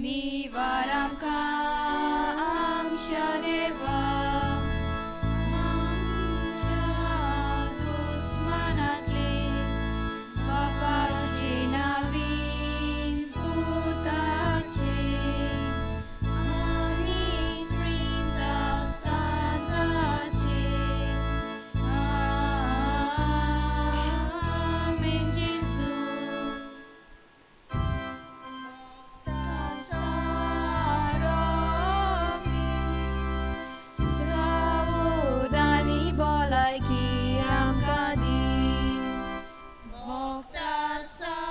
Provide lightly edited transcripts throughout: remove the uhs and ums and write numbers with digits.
निवार आमकां आमच्या देवा, आमच्या दुस्मानांतले, बापाचे नांवीन पुताचे आनी स्प्रिंता सांताचे. आमेन. जेजू सावधानी भलायकी आमकां दी, भोगता सारोगी,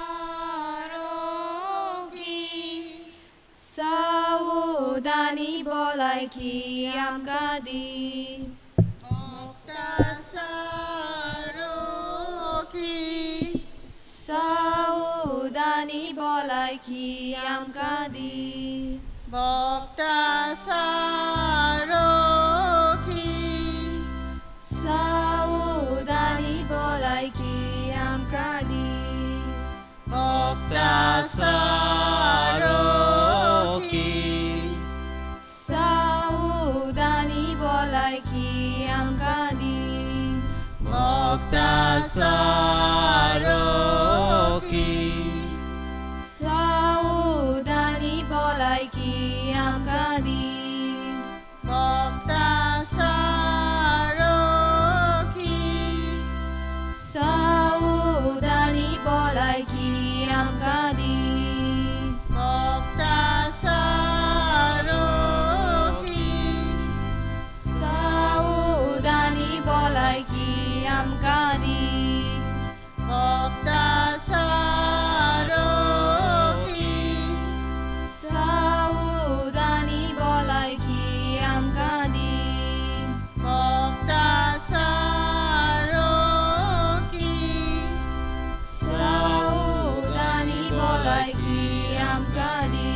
सावधानी भलायकी आमकां दी, भोगता सारोगी, सावधानी भलायकी आमकां दी, भोगता सारोगी, सावधानी भलायकी आमकां दी, भोगता सारोगी, सावधानी भलायकी आमकां दी, भोगता सारोगी, सावधानी भलायकी आमकां दी, भोगता सारोगी, सावधानी भलायकी आमकां दी, भोगता सारोगी, सावधानी भलायकी आमकां दी, भोगता सारोगी, सावधानी भलायकी आमकां दी, भोगता सारोगी, सावधानी भलायकी आमकां दी.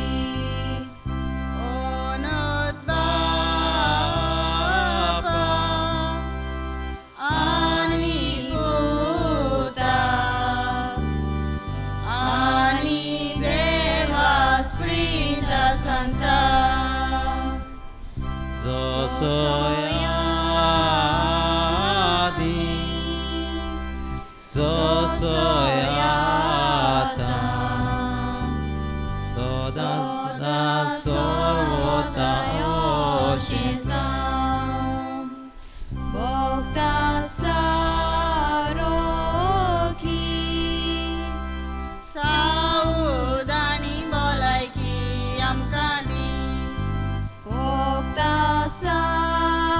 ओनत बापा आनी पुता आनी देवा स्प्रिंता संता, जसो आदी जसो आतां सदां सर्वता अशें जावं. भोगता सारोगी, सावधानी भलायकी आमकां दी, भोगता सारोगी,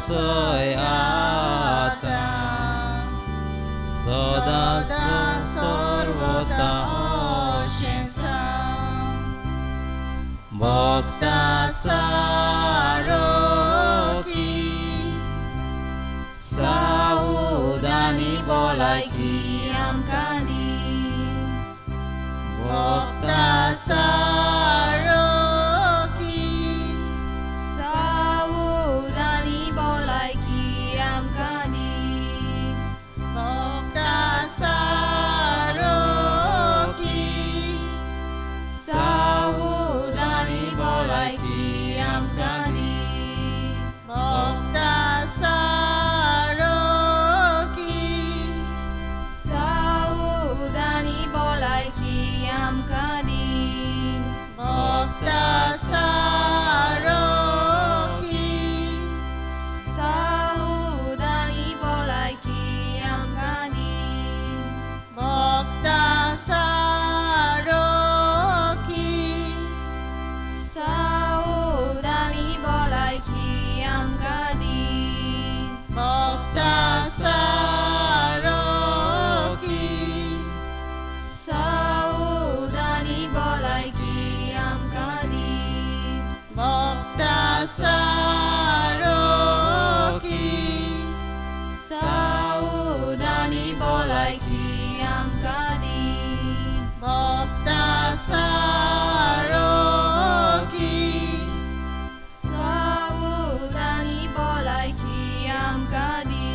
जसोय आतां सदां सर्वता अशें भक्ता सारोकी सावधानी बोलायकी आमकां दी भक्ता सारोकी सावधानी बोलायकी आमकां दी भक्ता सारोकी सावधानी बोलायकी आमकां दी भक्ता सारोकी सावधानी बोलायकी आमकां दी भक्ता सारोकी सावधानी बोलायकी आमकां दी भक्ता सारोकी सावधानी बोलायकी आमकां दी भक्ता सारोकी सावधानी बोलायकी आमकां दी भक्ता सारोकी सावधानी बोलायकी आमकां दी भक्ता सारोकी सावधानी बोलायकी आमकां दी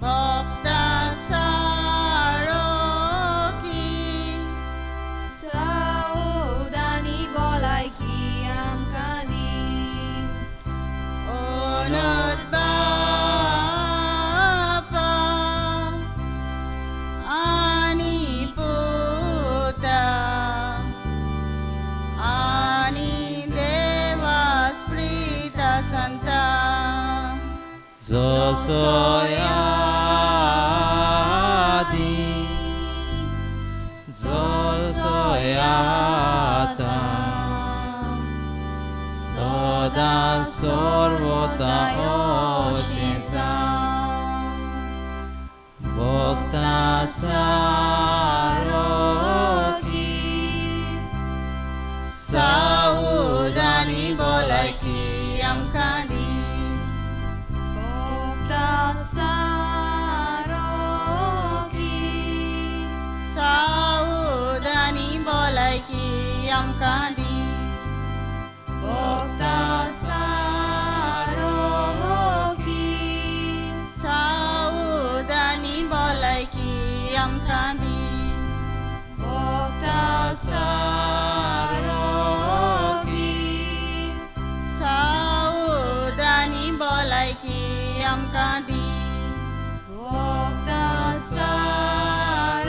भक्ता सारोकी सावधानी बोलायकी आमकां दी ओनोत बापा आनी पुता आनी देवा स्प्रिता संता जसोय आदी जसोय आतां सदां सर्वता अशें भक्ता सारोकी सावधानी बोलायकी आमकां दी भक्ता सारोकी सावधानी बोलायकी आमकां दी भक्ता सारोकी सावधानी बोलायकी आमकां दी भक्ता सारोकी सावधानी बोलायकी आमकां दी भक्ता सारोकी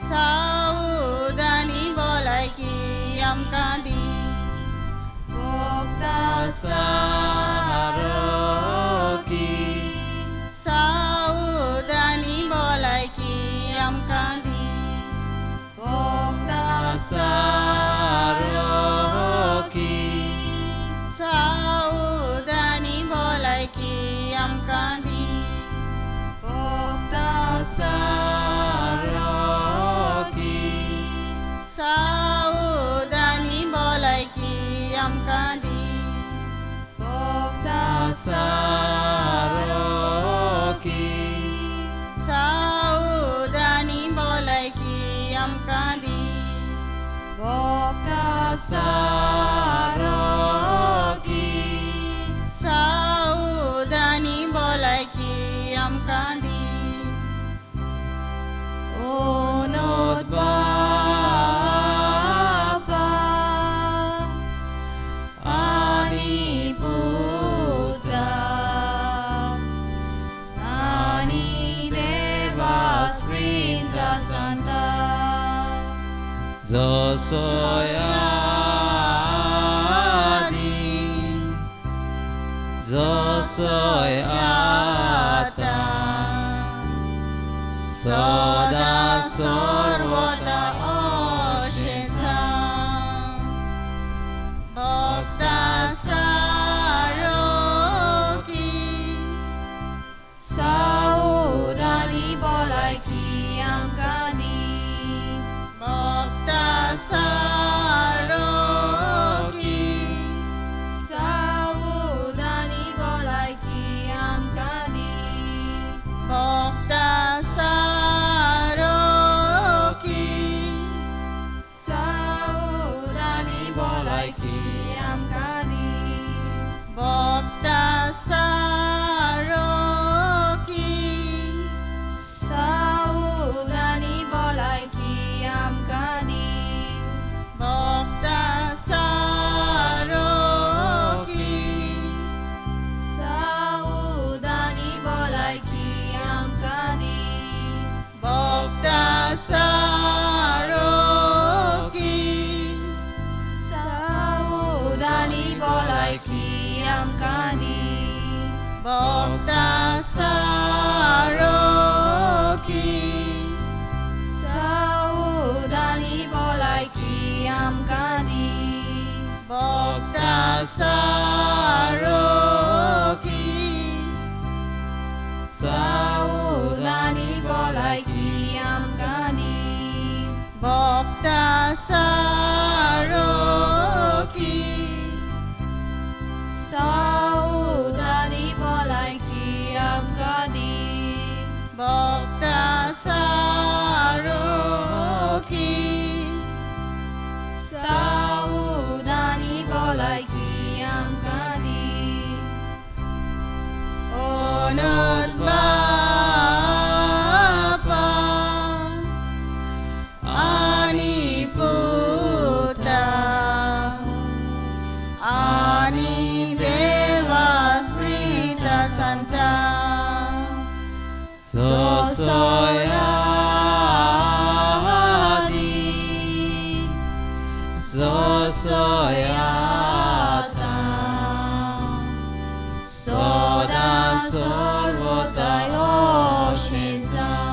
सावधानी बोलायकी आमकां दी भक्ता सारोकी सावधानी बोलायकी आमकां दी भक्ता सारोकी सावधानी बोलायकी आमकां दी भक्ता सारोकी सावधानी बोलायकी आमकां दी भक्ता सारोकी सावधानी बोलायकी आमकां दी भक्ता सारोकी सावधानी बोलायकी आमकां दी ओनोत बापा आनी पुता आनी देवा स्प्रिता संता जसोय आदी जसोय आतां सदां सर्वता अशें भक्ता सारोकी. भलायकी आमकां दी. भक्ता सारखी सावदानी भलायकी आमकां दी. भक्ता सारखी सावदानी भलायकी आमकां दी. भक्ता सारखी सावदानी भलायकी आमकां दी. भक्ता सारखी सावदानी भलायकी आमकां दी. Onod Bapa ani Puta ani Deva Sprita Santa Sosoy adi, sosoy ata, sodan sorvotay oshizam.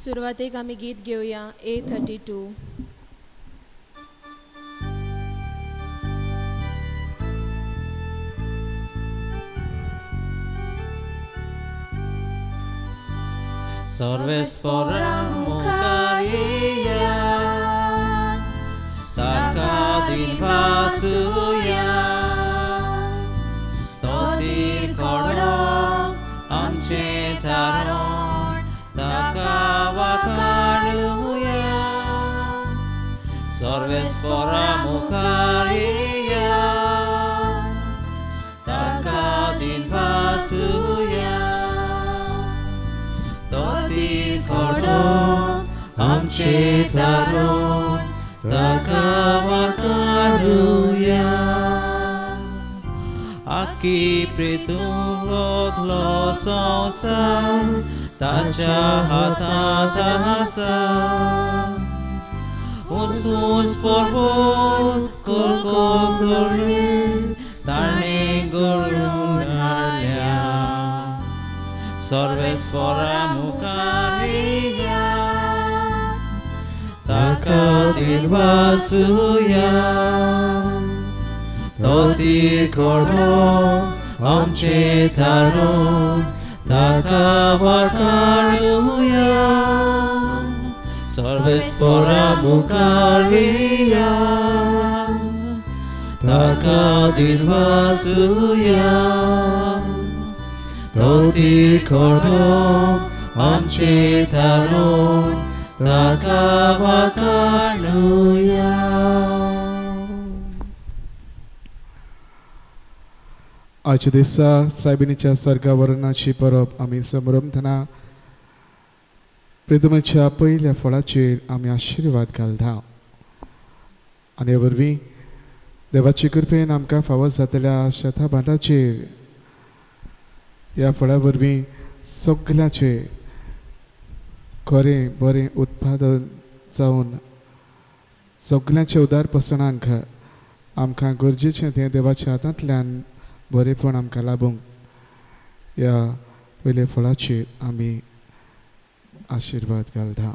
सुरवातेक आमी गीत घेवया A32. Sarvespora mukariya takadin vasuya totir kodo amche taron takavakaluya Sarvespora mukariya takadin vasuya Totir kodo आमचे तारण ताका वाखाणुया. आखी पृथ्वींतलो संवसार ताच्या हातांत आसा. ऊंच ऊंच पर्वत खोल झरे ताणें घडोवन हाडल्या. सर्वेस्परा मुखारिया ताका दिलवासुया. तो तीर खडो आमचे तारण ताका वाखाणुया. सर्वेस्परा मुखारिया ताका दिलवासुया. तो तीर खडो आमचे तारण ताका वाखाणुया. आजच्या दिसा सायबिणीच्या स्वर्गावरणाची परब आमी समरमतना प्रितमाच्या पयल्या फळाचेर आमी आशिर्वाद घालता आनी हे वरवीं देवाचे कृपेन आमकां फावो जातल्या शेता भाटाचेर ह्या फळा वरवीं सगल्याचें खरें बरें उत्पादन जावन सगल्यांचे उदारपसणांक आमकां गरजेचें तें देवाच्या हातांतल्यान बरेंपण आमकां लाबूंक ह्या पयल्या फळाचेर आमी आशिर्वाद घालता.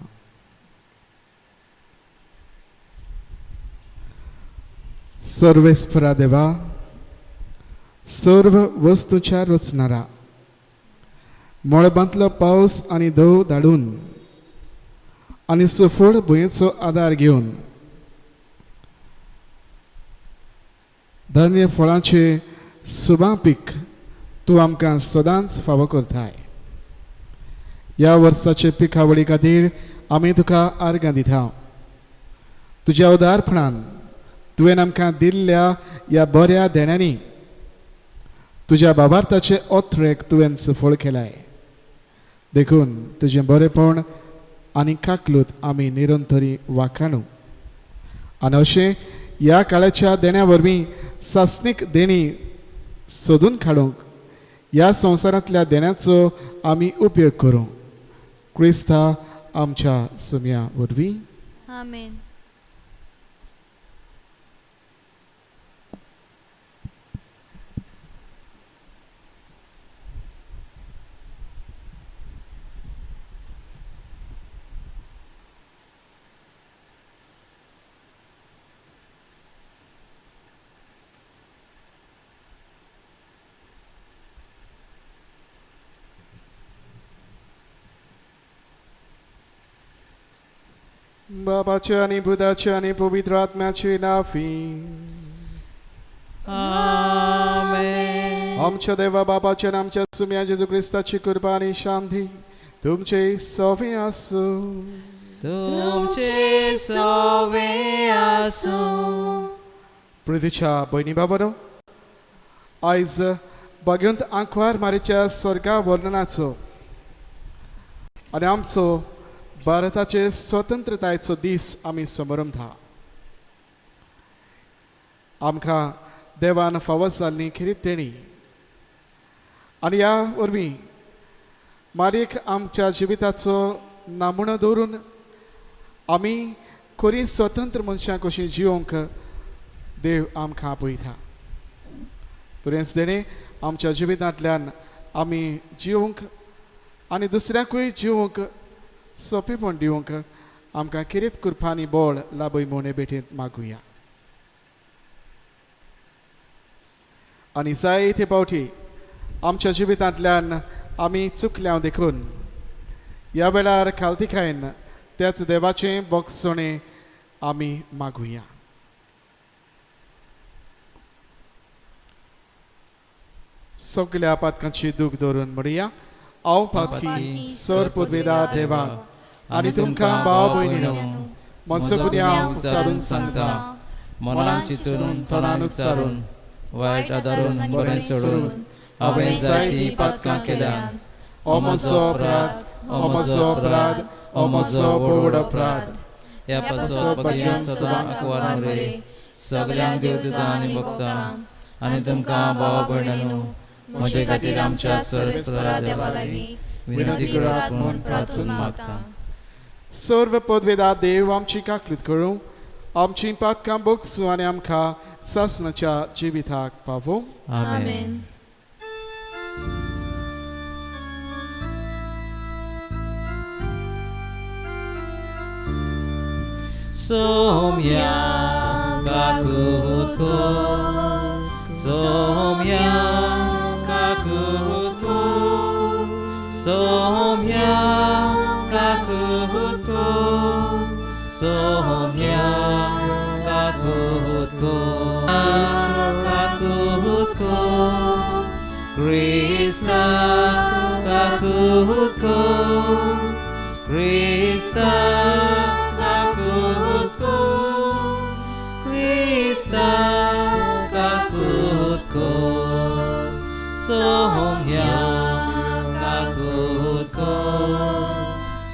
सर्वेस्परा देवा, सर्व वस्तूच्या रचणारा, मळबांतलो पावस आनी दव धाडून आनी सुफळ भुंयेचो आदार घेवन धान्य फळांचे सुबा पीक तूं आमकां सदांच फावो करताय. ह्या वर्साचे पिकावळी खातीर आमी तुका आर्गां दिता. तुज्या उदारपणान तुवें आमकां दिल्ल्या ह्या बऱ्या देण्यांनी तुज्या बाबार्थाचे ओत्रेक तुवें सुफळ केलाय. देखून तुजें बरेंपण आनी काकलूत आमी निरंतरी वाखाणू आनी अशें ह्या काळाच्या देण्या वरवीं सासणीक देणी सोदून काडूंक ह्या संवसारांतल्या देण्याचो आमी उपयोग करूं. क्रिस्ता आमच्या सुम्या वरवीं. आमेन. बाबाचे आनी पुताचे आनी पवित्र आत्म्याचे नांवी. आमेन. आमच्या देवा बाबाचे आनी आमच्या सुम्या जेजू क्रिस्ताची कृपा आनी शांती तुमचे सोवे आसूं. तुमचे सोवे आसूं. प्रितीच्या भयणी बाबानो, आयज भाग्यवंत आंकवार मारीच्या स्वर्गा वर्णनाचो आनी आमचो भारताचे स्वतंत्रतायेचो दीस आमी समरमता. आमकां देवान फावो जाल्ली खेरीत देणी आनी ह्या वरवीं मारीक आमच्या जिविताचो नमुनो दवरून आमी खरी स्वतंत्र मनशां कशीं जिवंक देव आमकां आपयता. तुरेंच देणें आमच्या जिवितांतल्यान आमी जिवंक आनी दुसऱ्यांकूय जिवंक सोंपेपण दिवंक आमकां खेरीत कृपांनी बळ लाभय म्हूण हे भेटेंत मागुया. आनी जायते फावटी आमच्या जिवितांतल्यान आमी चुकल्या देखून ह्या वेळार खालतीकायेन त्याच देवाचें बोगसणें आमी मागुया. सगल्या पातकांची दूख धरून म्हणया, हांव पातकी सर पुदवेदा देवा आनी तुमकां भाव भयणीनो म्हजो गुन्यांव उच्चारून सांगता. मनान चिंतून तोंडान उच्चारून वायट आदारून बरें सोडून हांवें जायतीं पातकां केल्यात. हो म्हजो अपराध, ओ म्हजो अपराध, ओ म्हजो व्हड अपराध. ह्या पासत भगिनी सदां आंकवार मरे, सगल्यांक देवदूतां आनी भक्तां आनी तुमकां भावा भयणांनो म्हजे खातीर आमच्या सर्वेस्परा देवा लागीं विनंती करात म्हूण प्रार्थून मागता. सर्व पदवेदा देव आमची काकलूत करूं, आमची पातकां बोगसूं आनी आमकां सासणाच्या जिविताक पावों. आमेन. Somya kakutko, somya kakutko, somya kakutko, somya kakutko, kakutko, Krishna kakutko, Krishna kakutko, Krishna kakutko, somya kakutko,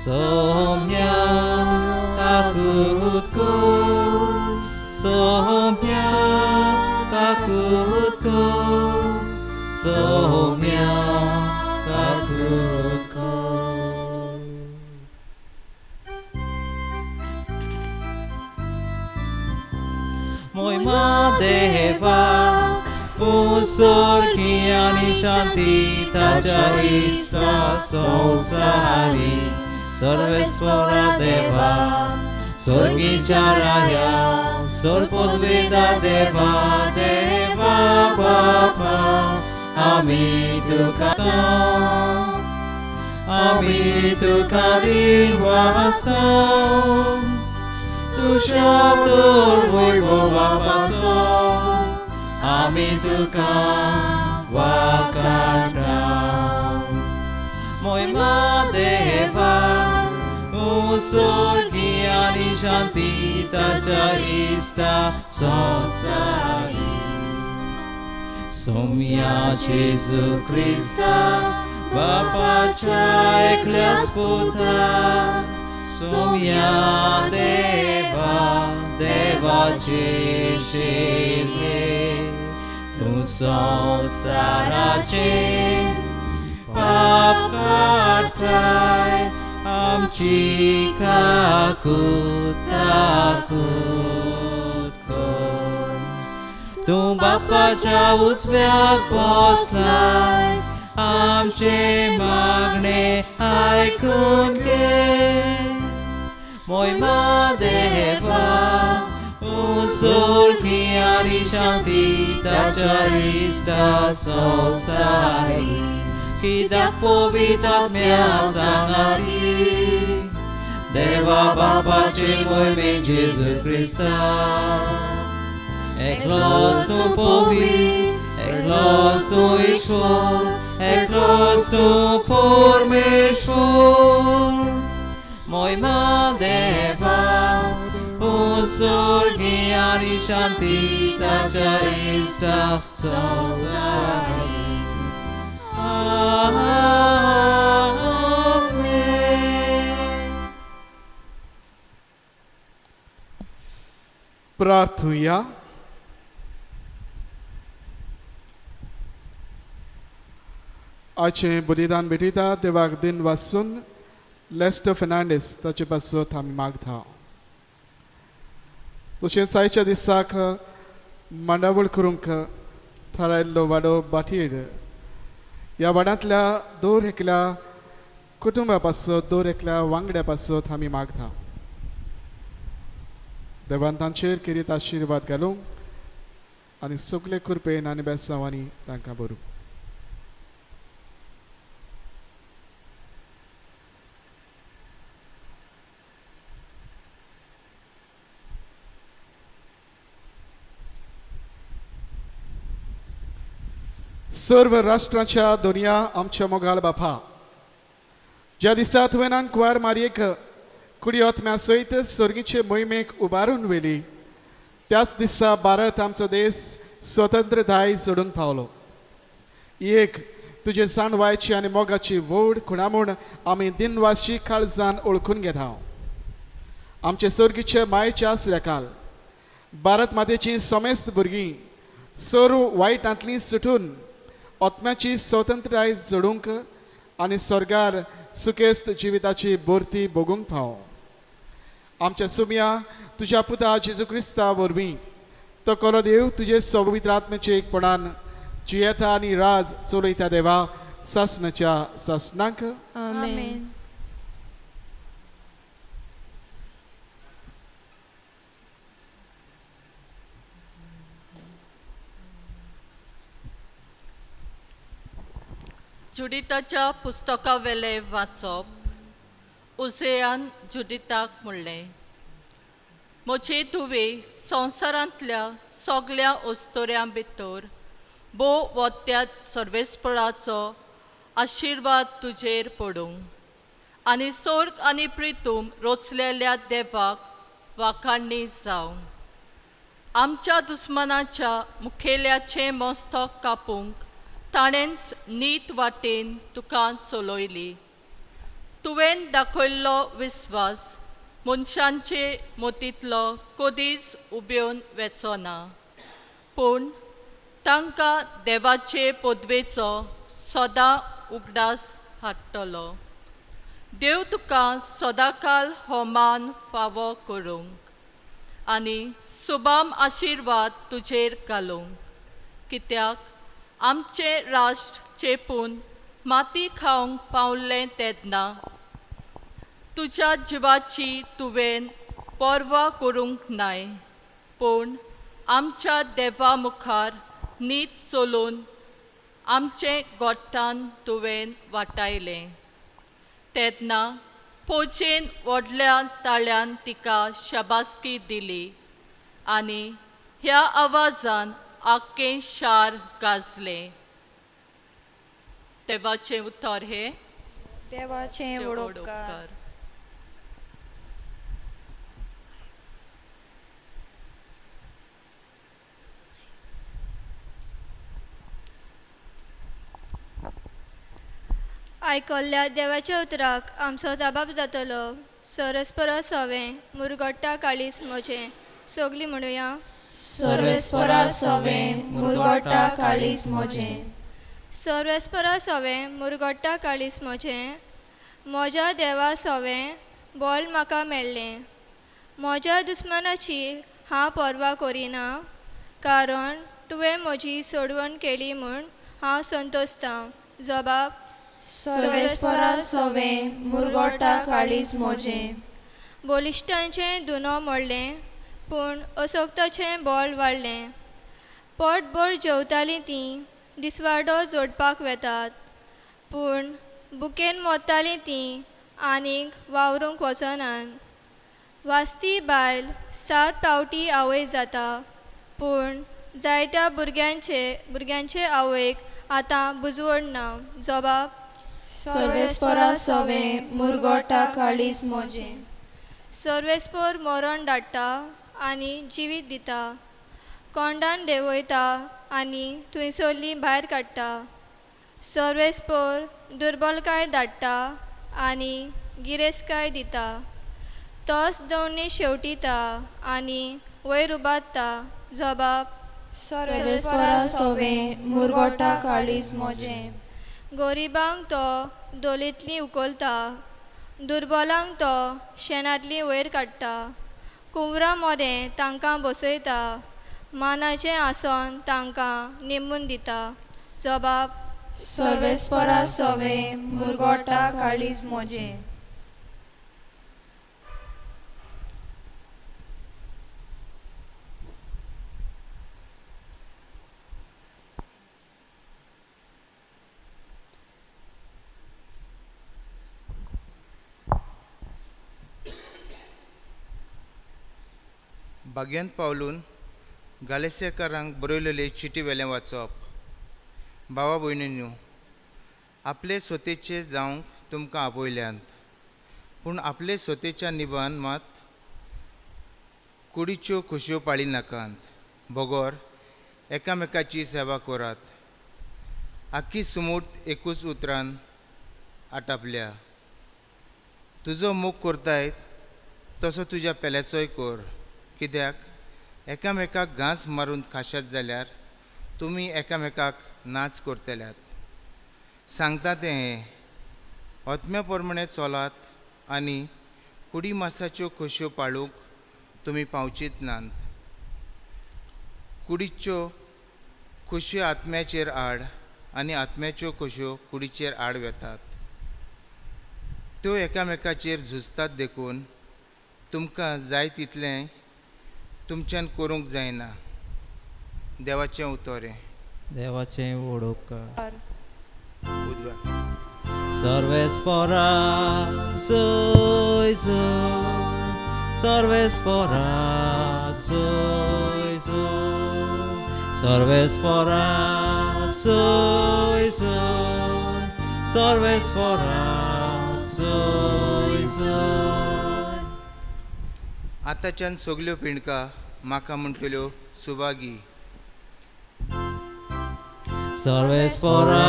somya kakutko, somya kakutko, somya kakutko. Moima deva usorki ani shanti tacha ista संसारी सर्वेश्वरा देवा स्वर्गीच्या राया सर्वपदवेदा देवा देवा बापा आमी तुका आमी तुका दिन वाचता तुज्या तोर वैभवा पासून आमी तुका वाकाटा. मोयमा देवा उसोर्गी आनी शांती ताच्या इश्टा संवसारी सोम्या जेजू क्रिस्ता बापाच्या एकल्या पुता सोम्या देवा देवाचे शिरले तूं संवसाराचे पाप काडटाय आमची काकूत काकूत कर. तूं बापाच्या उजव्याक बसलाय आमचे मागणे आयकून घे. मोयमा देवा उसोर्गी आनी शांती ताच्या इश्टा संवसारी कित्याक पवित्र आत्म्या सांगाती देवा बापाचे मोहिमे जेजू क्रिस्ता. एकलोच तूं पवित्र, एकलोच तूं ईश्वर, एकलोच तूं परमेश्वर. मोयमा देवा उसोर्गी आनी शांती ताच्या इश्टा संवसारी. आमेन. प्रार्थुया. आयचें बलिदान भेटयता देवाक दिन वासून लेस्टर फेर्नांडीस ताचे पासत आमी मागता. तशेंच आयच्या दिसाक मांडावळ करूंक थारायल्लो वाडो बाटयेर ह्या वाड्यांतल्या दर एकल्या कुटुंबा पासत दर एकल्या वांगड्या पासत आमी मागता. देवान तांचेर केरीत आशिर्वाद घालूंक आनी सगळे कृपेन आनी बेसांवांनी तांकां बरूं. सर्व राष्ट्रांच्या दुनिया आमच्या मोगाल बापा, ज्या दिसा तुवें आंकवार मारयेक कुडी आत्म्या सयत सर्गीचे मोहिमेक उबारून व्हेली त्याच दिसा भारत आमचो देश स्वतंत्रताय जोडून पावलो. एक तुजे जाणवायची आनी मोगाची व्हड खुणा म्हूण आमी दिनवासी काळजान ओळखून घेता. आमचे सर्गीचे मायेच्या आसल्या काल भारत मातेची समेस्त भुरगीं सर्व वायटांतली सुटून आत्म्याची स्वतंत्रताय जोडूंक आनी स्वर्गार सुखेस्त जिविताची भरती भोगूंक पाव. आमच्या सुमया तुज्या पुता जेजू क्रिस्ता वरवीं तो करो देव तुजे पवित्र आत्म्याचे एकपणान जियेता आनी राज चलयता देवा सासनाच्या सासनाक. आमेन. जुडिताच्या पुस्तकावेलें वाचप. उसेयान जुडिताक म्हणलें, म्हजे तुवें संवसारांतल्या सगल्या अस्तोऱ्यां भितर भोव वत्या सर्वेस्पराचो आशिर्वाद तुजेर पडूं आनी सोर्ग आनी प्रितूम रोचलेल्या देवाक वाखाणणी जावं. आमच्या दुस्मनाच्या मुखेल्याचें मस्तक कापूंक ताणेंच नीत वाटेन तुका चलयली. तुवें दाखयल्लो विस्वास मनशांचे मतींतलो कदीच उबेवन वेचो ना, पूण तांकां देवाचे पदवेचो सदां उगडास हाडटलो. देव तुका सदांकाल हो मान फावो करूंक आनी सुबाम आशिर्वाद तुजेर घालूंक, कित्याक आमचें राष्ट्र चेपून माती खावंक पावलें तेन्ना तुज्या जिवाची तुवें पर्वा करूंक नाय, पूण आमच्या देवा मुखार नीत चलून आमचें गोट्टान तुवें वाटायलें. तेन्ना फौजेन व्हडल्या ताळ्यान तिका शाबासकी दिली आनी ह्या आवाजान आख्खें शार गाजलें. देवाचें उतर हें देवाचें व्हड उपकार. आयकल्ल्या देवाच्या उतराक आमचो जबाब जातलो. सरस्परा सवें मुरगट्टा काळीस म्हजें. सगलीं म्हणुया. सर्वेस्परा सवें मुरगट्टा काळीस म्हजें. सर्वेस्परा सवें मुरगट्टा काळीस म्हजें. म्हज्या देवा सवें बळ म्हाका मेळ्ळें. म्हज्या दुस्मानाची हांव पर्वा करिना, कारण तुवें म्हजी सोडवण केली म्हूण हांव संतोशतां. जबाब. सर्वेस्परा सवें मुरगट्टा काळीस म्हजें. बलिश्टांचें दुनो मोडलें, पूण असक्ताचें बळ वाडलें. पोटभर जेवतालीं तीं दिसवाडो जोडपाक वेतात, पूण बुकेन मोत्तालीं तीं आनीक वावरूंक वचनात. वास्ती बायल 7 फावटी आवय जाता, पूण जायत्या भुरग्यांचे आवयक आतां बुजवण ना. जबाब. सर्वेस्परा सवें मुरगट्टा काळीस म्हजें. सर्वेस्पर मरण धाडटा आनी जिवीत दिता, कोंडान देंवयता आनी थंयसरली भायर काडटा. सर्वेस्पर दुर्बलकाय धाडटा आनी गिरेस्तकाय दिता. तोच दवणी शेवटिता आनी वयर उबारता. जबाब. सर्वेस्परा सवें मुरगट्टा काळीस म्हजें. गरिबांक तो दोलींतली उखलता, दुर्बलांक तो शेणांतली वयर काडटा. कुंवरा मदें तांकां बसयता, मानाचें आसन तांकां नेमून दिता. जबाब. सर्वेस्परा सवें मुरगट्टा काळीस म्हजें. भाग्यांत पावलून गालेसेकारांक बरयलेले चिटी वेलें वाचप. भावा भयणींनो, आपले स्वतेचे जावंक तुमकां आपयल्यांत, पूण आपले स्वतेच्या निबान मात कुडीच्यो खोशयो पाळी नाकात, बगर एकामेकाची सेवा करात. आख्खी सुमूर्त एकूच उतरान आटापल्या. तुजो मोग करतायत तसो तुज्या पेल्याचोय कर, कित्याक एकामेकाक घांस मारून खाशात जाल्यार तुमी एकामेकाक नाच करतल्यात. सांगता तें हें, आत्म्या प्रमाणे चलात आनी कुडी मासाच्यो खोशयो पाळूंक तुमी पावचीत नात. कुडीच्यो खोशयो आत्म्याचेर आड आनी आत्म्याच्यो खोशयो कुडीचेर आड वेतात. त्यो एकामेकाचेर झुजतात, देखून तुमकां जाय तितलें तुमच्यान करूंक जायना. देवाचें उतर हें. देवाचें व्हड उपकार. उदवा. सर्वेस्पोरा सोय सोय, सर्वेस्पोरा सोय सोय, सर्वेस्पोरा सोय सोय, सर्वेस्पोरा सोय सोय. आतांच्यान सगल्यो पिंडका म्हाका म्हणटल्यो सुभागी. सर्वेस्पोरा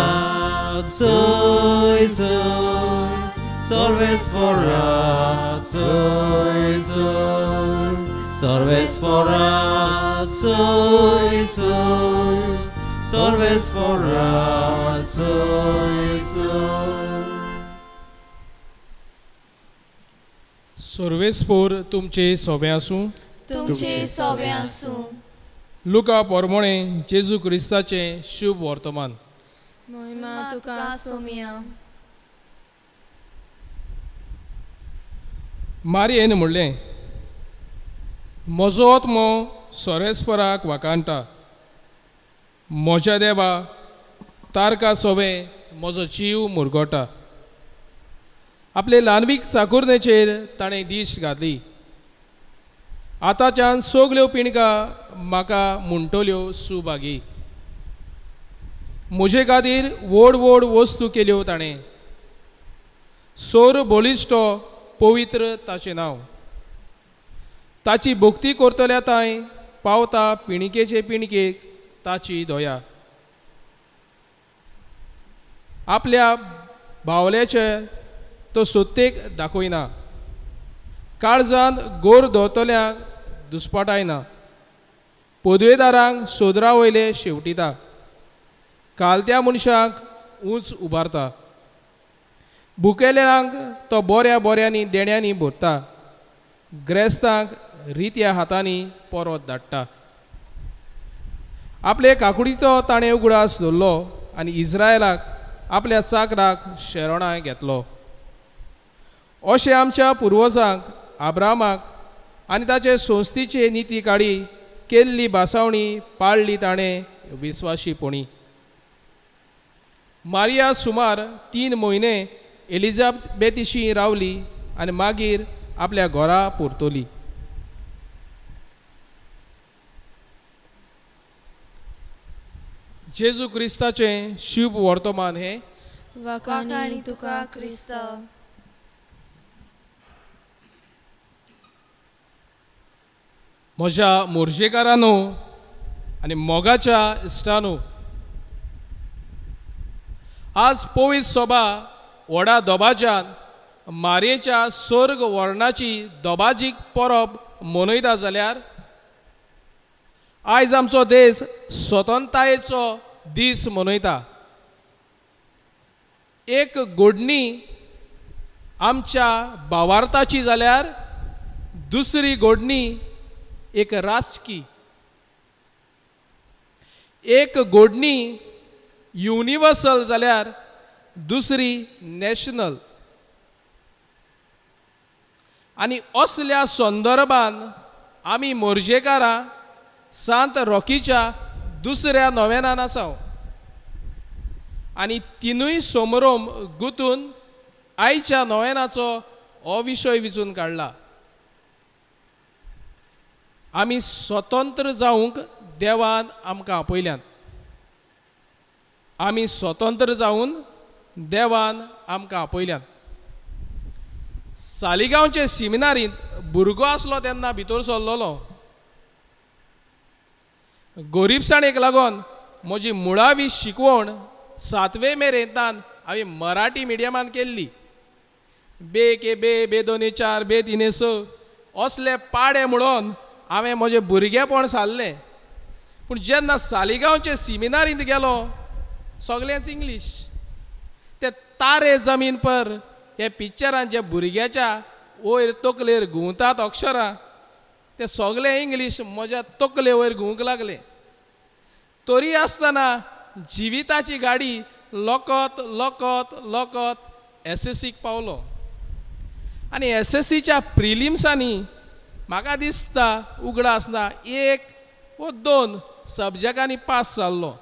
सोय सोय, सर्वेस्पोरा सोय सोय, सर्वेस्पोरा सोय सोय, सर्वेस्पोरा सोय सोय. सर्वेस्पोर तुमचे सोवे आसूं. तुमचे सोवे आसूं. लुका पोरमोणे जेजू क्रिस्ताचें शुभ वर्तमान. महिमा तुका सोमिया. मारयेन म्हणलें, म्हजो आत्मो सर्वेस्पराक वाखाणटा, म्हज्या देवा तारका सोवे म्हजो जीव मुरगोटा. आपले ल्हानवीक चाकुरणेचेर ताणें दीस घातली. आतांच्यान सगल्यो पिणका म्हाका म्हणटल्यो सुभागी. म्हजे खातीर व्हड व्हड वस्तू केल्यो ताणें. सोर बळिश्टो पवित्र ताचें नांव. ताची भक्ती करतल्या तांय पावता पिणकेचे पिणकेक ताची दया. आपल्या बावल्याचे तो सत्तेक दाखयना. काळजांत गोर दवरतल्यांक दुस्पाटायना. पदवेदारांक सोदरा वयले शेवटिता. कालत्या मनशांक उंच उबारता. भुकेल्यांक तो बऱ्या बऱ्यांनी देण्यांनी भरता. ग्रेस्तांक रित्या हातांनी परत धाडटा. आपले काकुडीचो ताणें उगडास दवरलो आनी इस्रायलाक आपल्या चाकराक शरणां घेतलो. अशें आमच्या पुर्वजांक आब्रामाक आनी ताचे संस्थेचे निती काडी केल्ली भासावणी पाळ्ळी ताणें विस्वाशीपणी. मारिया सुमार 3 म्हयने एलिजाबेतीशी रावली आनी मागीर आपल्या घरा परतली. जेजू क्रिस्ताचें शुभ वर्तमान हें. वाखाणी तुका क्रिस्त. म्हज्या मोर्जेकारांनो आनी मोगाच्या इश्टांनो, आज पवित्र सोबा व्हडा दबाज्यान मारयेच्या स्वर्ग वर्णाची दबाजीक परब मनयता जाल्यार आयज आमचो देश स्वतंत्रतायेचो दीस मनयता. एक गोडणी आमच्या भावार्थाची जाल्यार दुसरी गोडणी एक राजकी. एक गोडणी युनिवर्सल जाल्यार दुसरी नॅशनल. आनी असल्या संदर्भान आमी मोर्जेकारां सांत रॉकीच्या दुसऱ्या नोवेनान आसा आनी तिनूय सोमरोम गुंतून आयच्या नोवेनाचो हो विशय विचून काडला. आमी स्वतंत्र जावंक देवान आमकां आपयल्यात. आमी स्वतंत्र जावन देवान आमकां आपयल्यात. सालिगांवचे सिमिनारींत भुरगो आसलो तेन्ना भितर सरलेलो. गोरीबसाणेक लागून म्हजी मुळावी शिकवण सातवे मेरेन हांवें मराठी मिडियमान केल्ली. बे के बे, बे दोनी चार, बे तिने स असले पाडे म्हणून हांवें म्हजें भुरगेपण सारलें. पूण जेन्ना सालिगांवचे सिमिनारींत गेलो सगळेंच इंग्लीश. ते तारे जमीन पर हे पिक्चरान जे भुरग्याच्या वयर तकलेर घुंवतात अक्षरां ते सगळे इंग्लीश म्हज्या तकले वयर घुंवंक लागले. तरी आसतना जिविताची गाडी लकत लकत लकत एसएससीक पावलो. आनी एसएससीच्या प्रिलिम्सांनी म्हाका दिसता उगडास ना 1 व 2 सब्जॅक्टांनी पास जाल्लो.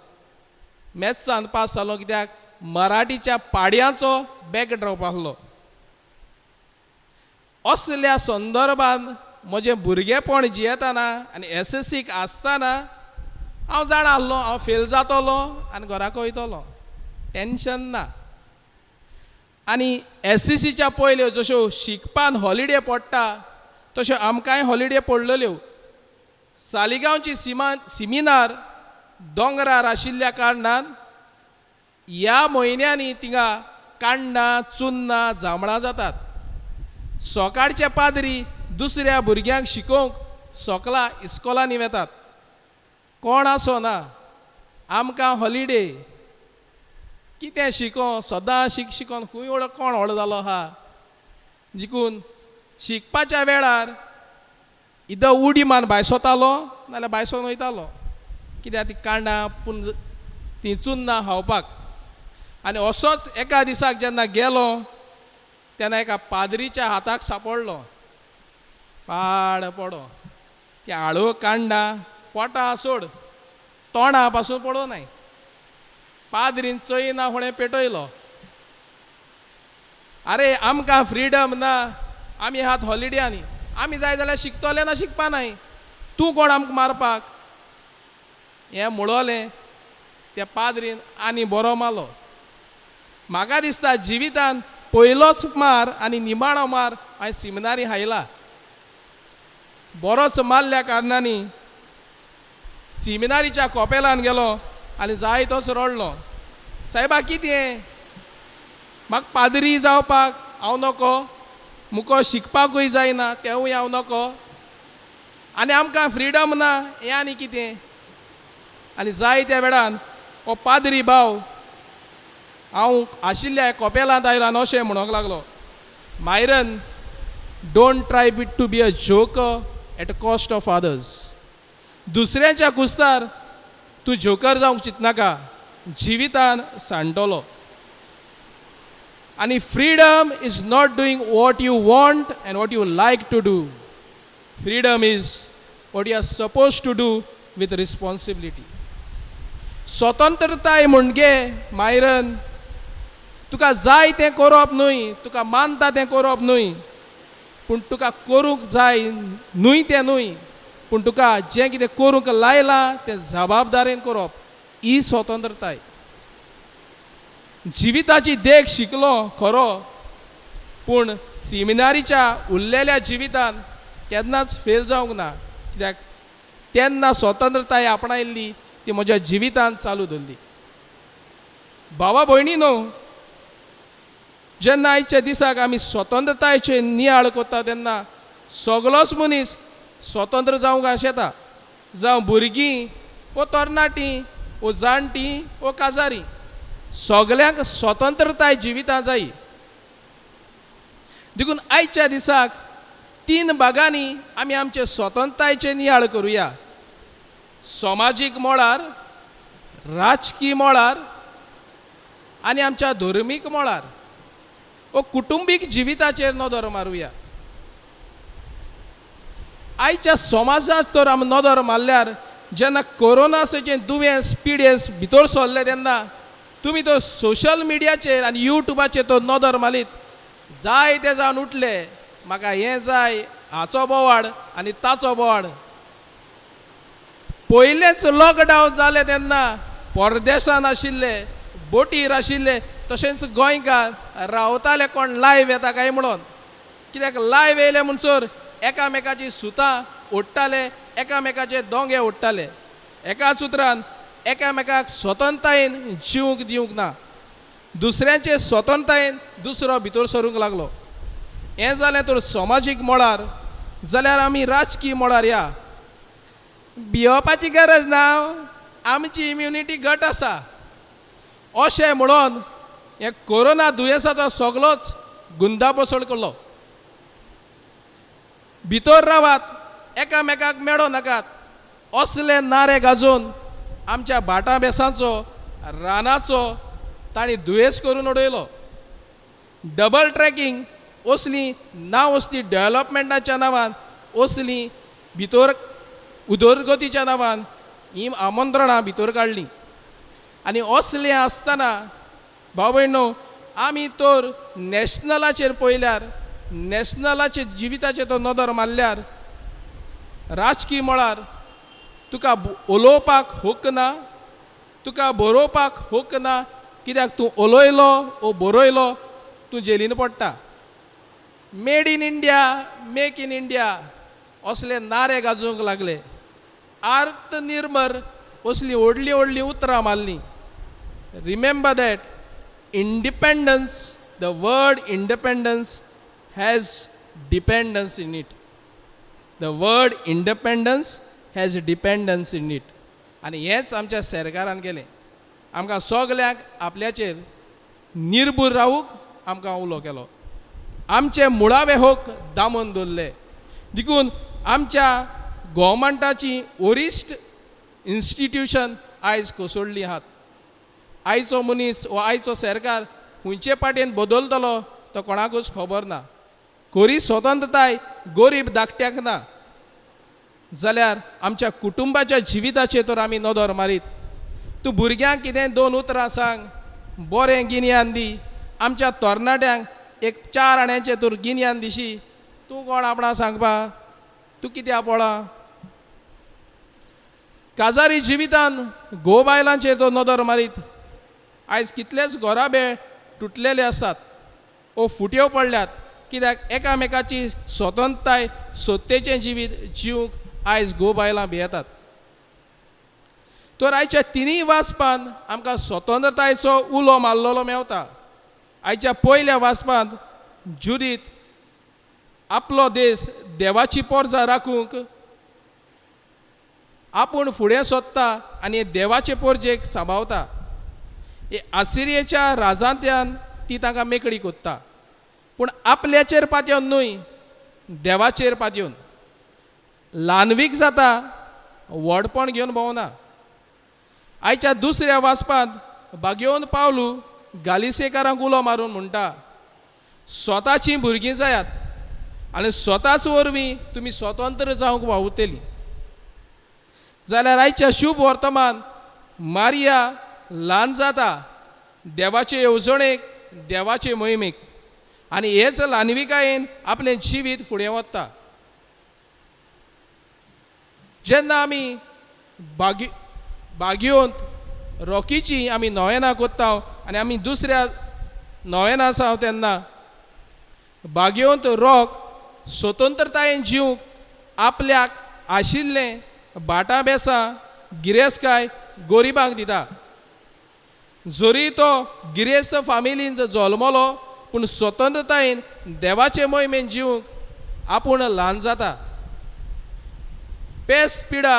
मॅथ्सान पास जालो कित्याक मराठीच्या पाड्यांचो बॅकड्रॉप आसलो. असल्या संदर्भान म्हजें भुरगेपण जियेतना आनी एसएससीक आसतना हांव जाणा आसलो हांव फेल जातलो आनी घराक वयतलो, टेंशन ना. आनी एसएससीच्या पयल्यो जश्यो शिकपान हॉलिडे पडटा तश्यो आमकांय हॉलिडे पडलेल्यो. सालिगांवची सिमिनार दोंगरार आशिल्ल्या कारणान ह्या म्हयन्यांनी थिंगा काण्णां चुन्नां जांबळां जातात. सकाळचे पाद्री दुसऱ्या भुरग्यांक शिकोवंक सकला इस्कोलांनी वेतात. कोण आसो ना, आमकां हॉलिडे. कितें शिको सदां शीक शिकोन खूंय व्हड कोण व्हड जालो आहा. देखून शिकपाच्या वेळार इदो उडी मान बायसोतालो नाल्यार बायसोन वयतालो कित्याक ती कांडां पुंज ती चुन्नां खावपाक. आनी असोच एका दिसाक जेन्ना गेलो तेन्ना एका पाद्रीच्या हाताक सापडलो. पाड पडो ती आळू कांडां पोटां सोड तोंडा पासून पडो नाय. पाद्रीन चोयना फुडें पेटयलो. आरे आमकां फ्रिडम ना, आमी हात हॉलिडे आनी आमी जाय जाल्यार शिकतले ना शिकपा नाय, तूं कोण आमकां मारपाक. हें म्हणलें त्या पाद्रीन आनी बरो मारलो. म्हाका दिसता जिवितान पयलोच मार आनी निमाणो मार हांवें सिमिनारी हायला. बरोच मारल्या कारणांनी सिमिनारीच्या कोपेलान गेलो आनी जाय तोच रडलो. सायबा कितें म्हाका पाद्री जावपाक हांव नको, मुको शिकपाकूय जायना तेवूय हांव नको, आनी आमकां फ्रिडम ना हें आनी कितें. आनी जाय त्या वेळान हो पाद्री भाव हांव आशिल्ल्या कोपेलांत आयलो आनी अशें म्हणूंक लागलो, Myron, don't try bit to be a joker at a cost of others. दुसऱ्यांच्या कुस्तार तूं जोकर जावंक चिंतनाका, जिवितान सांडटलो. आनी freedom is not doing what you want and what you like to do. Freedom is what you are suppose to do with responsibility. स्वतंत्रताय म्हणजे Myron तुका जाय तें करप न्हय, तुका मानता तें करप न्हय, पूण तुका करूंक जाय न्हय तें न्हय, पूण तुका जें कितें करूंक लायलां तें जबाबदारेन करप, ही स्वतंत्रताय. जिविताची देख शिकलो खरो, पूण सिमिनारीच्या उरलेल्या जिवितान केन्नाच फेल जावंक ना, कित्याक तेन्ना स्वतंत्रताय आपणायल्ली ती म्हज्या जिवितान चालू दवरली. भावा भयणी न्हू, जेन्ना आयच्या दिसाक आमी स्वतंत्रतायेचे नियाळ करता तेन्ना सगलोच मनीस स्वतंत्र जावंक आशेता, जावं भुरगीं वो तरणाटीं वो जाणटीं वो काजारी, सगल्यांक स्वतंत्रताय जिवितां जाय. देखून आयच्या दिसाक 3 भागांनी आमी आमचे स्वतंत्रतायेचे नियाळ करुया. समाजीक मळार, राजकी मळार आनी आमच्या धर्मीक मळार वो कुटुंबीक जिविताचेर नदर मारुया. आयच्या समाजांत तर आमी नदर मारल्यार जेन्ना कोरोनाचें दुयेंस पिडेंस भितर सरलें तेन्ना तुमी तो सोशल मिडियाचेर आनी युट्यूबाचेर तो नदर मारीत जाय ते जावन उठले, म्हाका हें जाय, हाचो बोवाड आनी ताचो बोवाड. पयलेंच लॉकडावन जालें तेन्ना परदेसान आशिल्ले, बोटीर आशिल्ले, तशेंच गोंयकार रावताले कोण लायव येता काय म्हणून, कित्याक लायव येयले म्हणसर एकामेकाची सुतां ओडटाले, एकामेकाचे दोंगे ओडटाले. एकाच उतरान एकामेकाक स्वतंत्रतायेन जिवंक दिवंक ना. दुसऱ्यांचे स्वतंत्रतायेन दुसरो भितर सरूंक लागलो. हें जालें तर समाजीक मळार, जाल्यार आमी राजकीय मळार या. भियोवपाची गरज ना, आमची इम्युनिटी घट आसा अशें म्हणून हे कोरोना दुयेंसाचो सगलोच गुंदाबसोड केलो. भितर रावात, एकामेकाक मेळो नाकात असले नारे गाजोवन आमच्या भाटां बेसांचो रानाचो तांणी दुयेंस करून उडयलो. डबल ट्रॅकिंग असली ना असली डेवलपमेंटाच्या नांवान, असली भितर उदरगतीच्या नांवान ही आमंत्रणां भितर काडलीं. आनी असलें आसतना भाव भयणो आमी तर नॅशनलाचेर पळयल्यार, नॅशनलाचे जिविताचेर तो नदर मारल्यार राजकीय मळार तुका उलोवपाक हक्क ना, तुका बरोवपाक हक्क ना, कित्याक तूं उलयलो ओ बरयलो तूं जेलीन पडटा. Made in India, make in India असले नारे गाजोवंक लागले. आत्मनिर्भर असली व्हडलीं व्हडलीं उतरां मारलीं. Remember that independence, the word independence has dependence in it. The word independence has dependence in it. आनी हेंच आमच्या सरकारान केलें. आमकां सगल्यांक आपल्याचेर निर्भर रावूंक आमकां उलो केलो. आमचे मुळावे हक दामून दवरले. देखून आमच्या गोवोरमेंटाची वरिश्ठ इन्स्टिट्युशन आयज कोसळ्ळी आहात. आयचो मनीस वा आयचो सरकार खंयचे पाटेन बदलतलो तो कोणाकूच खबर ना. खरी स्वतंत्रताय गरीब धाकट्याक ना जाल्यार आमच्या कुटुंबाच्या जिविताचेर तर आमी नदर मारीत. तूं भुरग्यांक कितें दोन उतरां सांग, बरें गिन्यान दी. आमच्या तरणाट्यांक एक 4 आण्याचें तूं गिन्यान दिशी, तूं कोण आपणा सांगपा, तूं कित्याक पळा. काजारी जिवितान घोव बायलांचेर तो नदर मारीत आयज कितलेच घराबे तुटलेले आसात ओ फुट्यो पडल्यात, कित्याक एकामेकाची स्वतंत्रताय सत्तेचें जिवीत जिवंक आयज घोव बायलां भियेतात. तर आयच्या तिनूय वाचपान आमकां स्वतंत्रतायेचो उलो मारलेलो मेवता. आयच्या पयल्या वाचपांत जुदीत आपलो देश देवाची पोरजा राखूंक आपूण फुडें सोदता आनी देवाचे पोरजेक सांबाळता. आसिरियेच्या राजांतल्यान ती तांकां मेकळी कोत्ता, पूण आपल्याचेर पातयेवन न्हय, देवाचेर पातयेवन. ल्हानवीक जाता, व्हडपण घेवन भोंवना. आयच्या दुसऱ्या वाचपांत बागेवन पावलू गालिसेकारांक उलो मारून म्हणटा, स्वताचीं भुरगीं जायात आनी स्वताच वरवीं तुमी स्वतंत्र जावंक वावुरतलीं. जाल्यार आयच्या शुभ वर्तमान मारिया ल्हान जाता देवाचे येवजणेक, देवाचे मोहिमेक, आनी हेच ल्हानविकायेन आपलें जिवीत फुडें वता. जेन्ना आमी बागयोंत रॉकीची आमी नोवेनां कोत्ता आनी आमी दुसऱ्या नोवेना आसा तेन्ना बागयोंत रॉक स्वतंत्रतायेन जिवंक आपल्याक आशिल्लें भाटां बेसां गिरेस्तकाय गरिबांक दिता. जरी तो गिरेस्त फामिलीन जल्मलो पूण स्वतंत्रतायेन देवाचे मोहिमेन जिवंक आपूण ल्हान जाता. पेस पिडा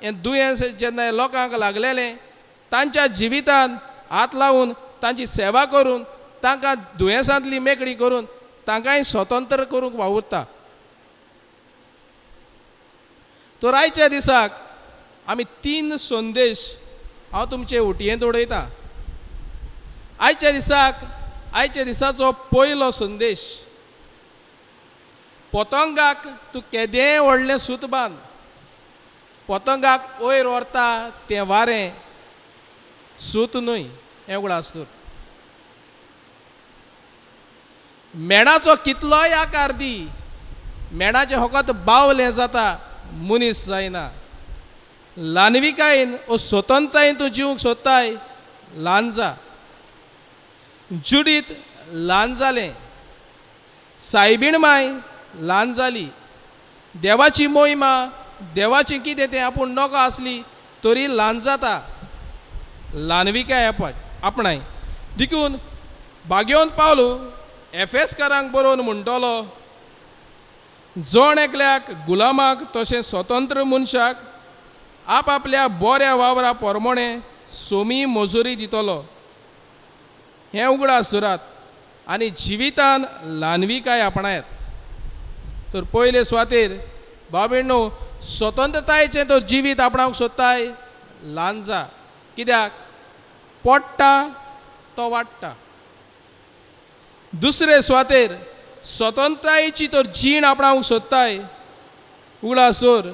हें दुयेंस जेन्ना लोकांक लागलेलें तांच्या जिवितान हात लावन तांची सेवा करून तांकां दुयेंसांतली मेकळी करून तांकांय स्वतंत्र करूंक वावुरता. तर आयच्या दिसाक आमी 3 संदेश हांव तुमचे उटयेंत उडयतां. आयच्या दिसाक, आयच्या दिसाचो पयलो संदेश, पतंगाक तूं केदें व्हडलें सूत बांद, पतंगाक वयर व्हरता तें वारें, सूत न्हय हें उगडास दवर. मेणाचो कितलोय आकार दी, मेणाचें फकत बावलें जाता, मनीस जायना. ल्हानविकायेन ओ स्वतंत्रतायेन तूं जिवंक सोदताय, ल्हान जा. जुडीत ल्हान जालें, सायबीण माय ल्हान जाली. देवाची मोहिमा, देवाचें कितें तें आपूण नकळो आसली तरी ल्हान जाता. ल्हानविकाय आपणाय. देखून बागेवन पावलो एफेसकारांक बरोवन म्हणटलो, जण एकल्याक गुलामाक तशें स्वतंत्र मनशाक आपआपल्या बऱ्या वावरा प्रमाणे सोमी मजुरी दितलो. हें उगडास दवरात आनी जिवितान ल्हानविकाय आपणायात. तर पयले सुवातेर भाव भयणो स्वतंत्रतायेचें तर जिवीत आपणावंक सोदताय, ल्हान जा. कित्याक पडटा तो वाडटा. दुसरे सुवातेर स्वतंत्रतायेची तर जीण आपणावंक सोदताय, उगडास दवर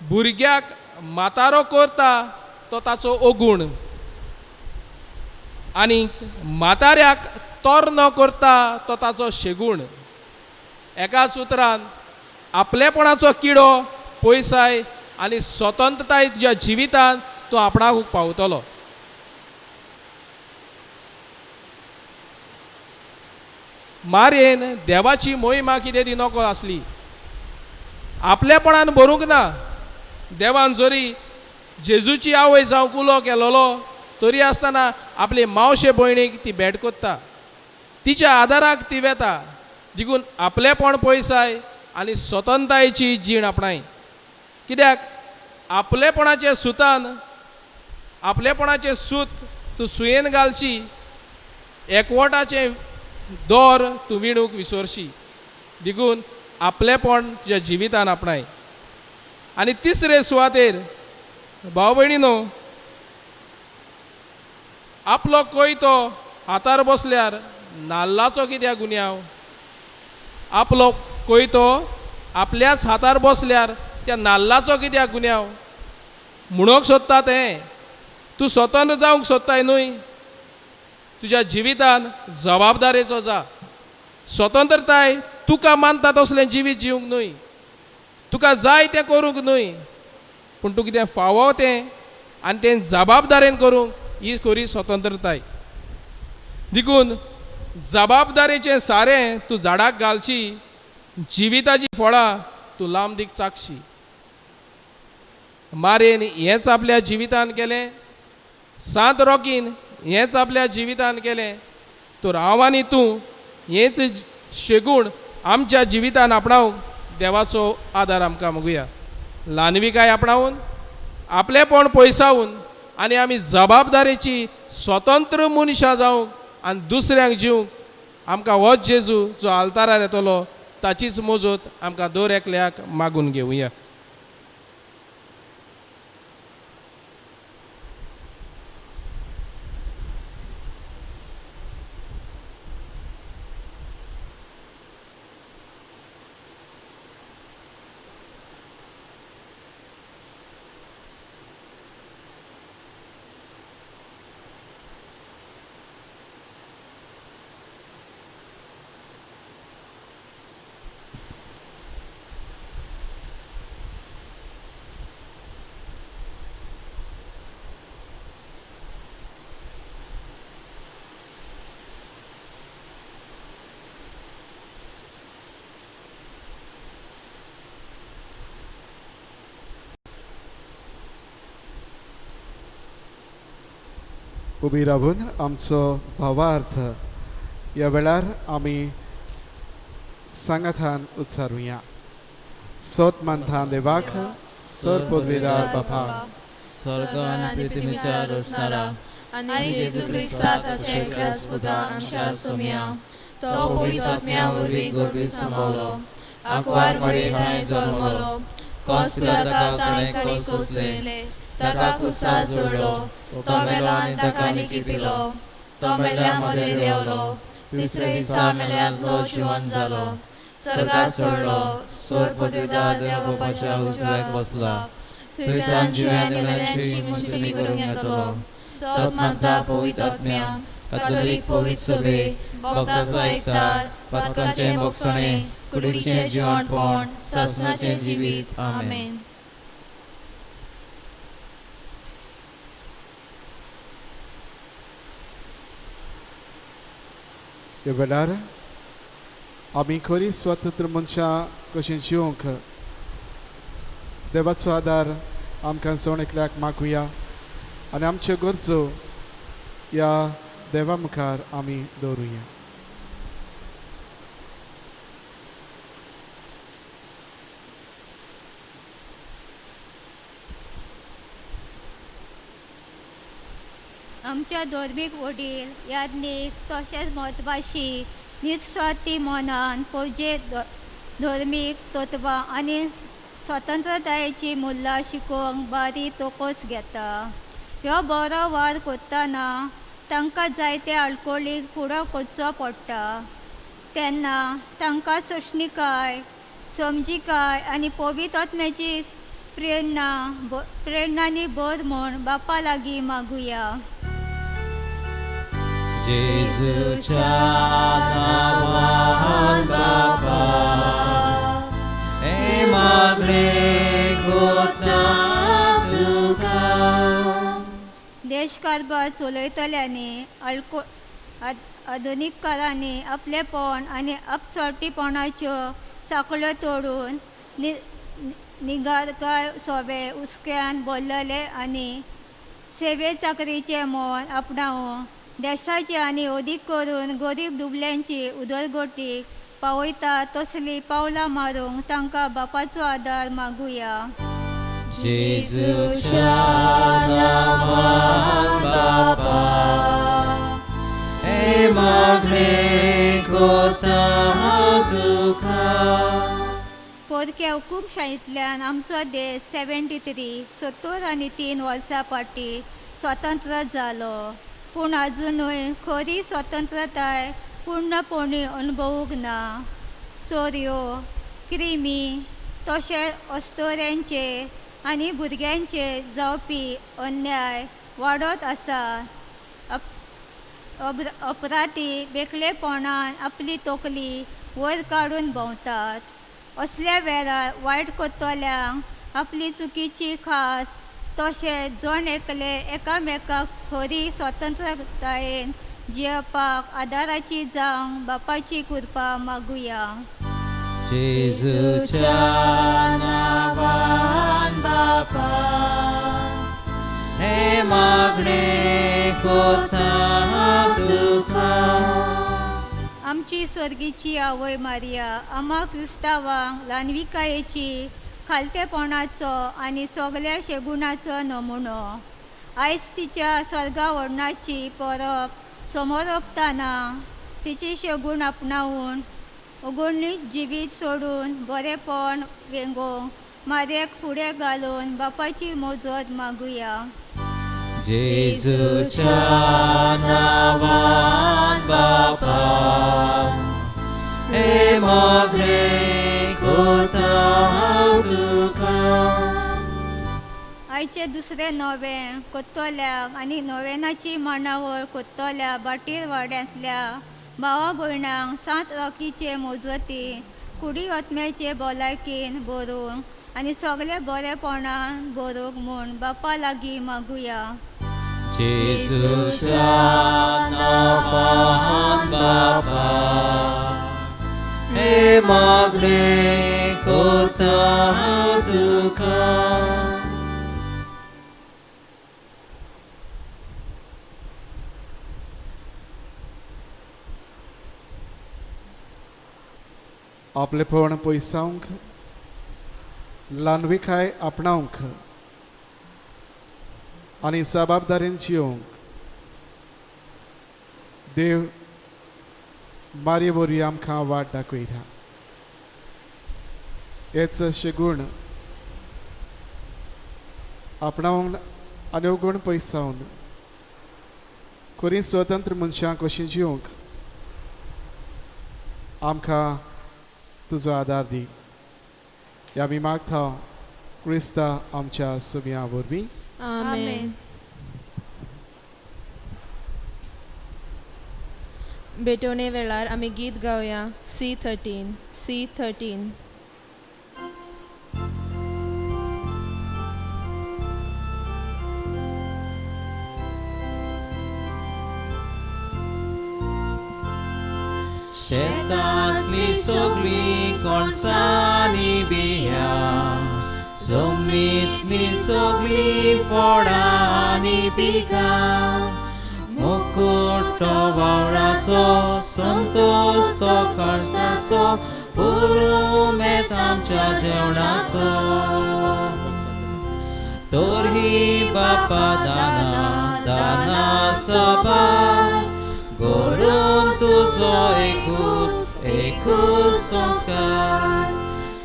भुरग्याक म्हातारो करता तो ताचो अगूण आनी म्हाताऱ्याक तरणो करता तो ताचो शेगूण. एकाच उतरान आपलेपणाचो किडो पयसाय आनी स्वतंत्रताय तुज्या जिवितान तूं आपणाक पावतलो. मारयेन देवाची मोहिमा कितें ती नको आसली, आपलेपणान भरूंक ना. देवान जरी जेजूची आवय जावंक उलो केलोलो तरी आसतना आपले मावशे भयणीक ती भेट करता, तिच्या आदाराक ती वेता. देखून आपलेपण पयसाय आनी स्वतंत्रतायेची जीण आपणाय. कित्याक आपलेपणाचे सुतान आपलेपणाचें सूत तूं सुयेन घालशी, एकवटाचें दोर तूं विणूंक विसरशी. देखून आपलेपण तुज्या जिवितान आपणाय. आनी तिसरे सुवातेर भाव भयणीनो, आपलो कोयतो हातार बसल्यार नाल्लाचो कित्याक गुन्यांव? आपलो कोयतो आपल्याच हातार बसल्यार त्या नाल्लाचो कित्याक गुन्यांव? म्हणूंक सोदता तें तूं स्वतंत्र जावंक सोदताय न्हय, तुज्या जिवितान जबाबदारेचो जा. स्वतंत्रताय तुका मानता तसलें जिवीत जिवंक न्हय, तुका जाय तें करूंक न्हय, पूण तूं कितें फावो तें आनी तें जबाबदारेन करूंक ही खरी स्वतंत्रताय. देखून जबाबदारेचें सारें तूं झाडाक घालशी, जिविताची फळां तूं लांब दीक चाकशी. मारेन हेंच आपल्या जिवितान केलें, सांत रॉकीन हेंच आपल्या जिवितान केलें, तर हांव आनी तूं हेंच शेगूण आमच्या जिवितान आपणावंक देवाचो आदार आमकां मागुया. ल्हानविकाय आपणावन, आपलेपण पयसावन आनी आमी जबाबदारेची स्वतंत्र मनशां जावंक आनी दुसऱ्यांक जिवंक आमकां होच जेजू जो आल्तारार येतलो ताचीच मजत आमकां दर एकल्याक मागून घेवया. उबी रावून आमचो भावार्थ ह्या वेळार आमी सांगातान उच्चारुया. सोत मानता देवाक, सर पदवीदार बापा, स्वर्ग आनी पृथ्वीच्या रचणारा आनी जेजू क्रिस्ता ताच्या एकल्याच पुता आमच्या सोम्या, तो पवित्र आत्म्या वरवीं गर्भीत सांबावलो, आंकवार मरे ठांय जल्मलो, कोस पिलाताक ताणें कोस सोंसले, ताका खुर्सार जोडलो, तो मेलो आनी ताका निकिपिलो, तो मेल्या मदें देंवलो, तिसरे दिसा मेल्यांतलो जिवन जालो, स्वर्गात चडलो, सर पदवीदार देव बापाच्या उजव्याक बसला, थंयच्यान जिव्या मेल्यांची मुंचणी करूंक येतलो. सत मानता पवित्र आत्म्या, कातोलीक पवित्र सभे, भक्तांचो एकतार, पातकांचें भोगसणें, कुडीचें जिवणपण, सासणाचें जिवीत. आमेन. ह्या वेळार आमी खरी स्वतंत्र मनशां कशीं जिवंक देवाचो आदार आमकां जण एकल्याक मागुया. आनी आमच्यो गरजो ह्या देवा मुखार आमी दवरुया. आमच्या धर्मीक वडील याज्ञीक तशेंच म्हत्वाशी निस्वार्थी मनान पोजे धर्मीक तत्वां आनी स्वतंत्रतायेची मुल्लां शिकोवंक बारी तोकोस घेता. ह्यो बरो वार करतना तांकां जायते आडकोळीक फुडो करचो पडटा. तेन्ना तांकां सोंसणीकाय, समजिकाय आनी पवित्र आत्म्याची प्रेरणांनी भर म्हूण बापा लागीं मागुया. जेजूच्या नांवान बापा हे मागणें कोता तुका. देश कारभार चलयतल्यांनी आधुनीककारांनी आपलेपण आनी अपसर्टीपणाच्यो सांखळ्यो तोडून निगारकार सोबे हुस्क्यान भरलेले आनी सेवे चाकरीचें मन आपणावन देशाची आनी अदीक करून गरीब दुबल्यांची उदरगतीक पावयता तसलीं पावलां मारूंक तांकां बापाचो आदार मागुया. जेजूच्या नांवान बापा हे मागणें कोता तुका. परक्या हुकूमशाहींतल्यान आमचो देश 73 73 वर्सां फाटीं स्वतंत्र जालो, पूण आजुनूय खरी स्वतंत्रताय पूर्णपणी अणभवूंक ना. चोरयो, क्रिमी तशेंच अस्तोऱ्यांचे आनी भुरग्यांचे जावपी अन्याय वाडत आसा. अपराधी बेकलेपणान आपली तकली वयर काडून भोंवतात. असल्या वेळार वायट करतल्यांक आपली चुकीची खास तशेंच जण एकले एकामेकाक खरी स्वतंत्रतायेन जियेवपाक आदाराची जावंक बापाची कृपा मागुया. जेजूच्या नांवान बापा हे मागणें कोता तुका. आमची स्वर्गीची आवय मारिया आमा क्रिस्तांवांक ल्हानविकायेची खालतेपणाचो आनी सगल्या शेगुणाचो नमुनो. आयज तिच्या स्वर्गा वर्णाची परब समोरपताना तिची शेगूण आपणावन अगुणीत जिवीत सोडून बरेपण वेंगोवंक मारयेक फुडें घालून बापाची मजत मागुया. जेजूच्या नांवान बापा हे मागणें कोता तुका. आयचे दुसरे नवें कोत्तोल्याक आनी नवेनाची मांडावळ कोत्तोल्या बाटीर वाड्यांतल्या भावा भयणांक सांत रॉकीचे मोजवती कुडी आत्म्याचे भलायकेन भरूंक आनी सगळे बरेपणान भरूंक म्हूण बापा लागीं मागुया. जेजूच्या नांवान बापा हे मागणें कोता तुका. आपलेपण पयसावंक, ल्हानविकाय आपणावंक आनी जबाबदारीन जियोवंक देव मारये वरवीं आमकां वाट दाखयता. हेच अशे गूण आपणावन आनी अवगूण पयसावन खरी स्वतंत्र मनशां कशीं जियोवंक आमकां तुजो आदार दी. ह्या आमी मागता क्रिस्ता आमच्या सुम्या वरवीं. आमेन. भेटवणे वेळार आमी गीत गावया C13 C13. शेतांतली सगळी कणसांनी बिया सोम्या जमनींतलीं सगळीं फळां आनी पिकां मुकुट तो वावराचो संतोश तो कश्टाचो पुरुमेंत आमच्या जेवणाचो तर ही बापा दाना दाना सबार घडून तुजो एकूच एकूच संस्कार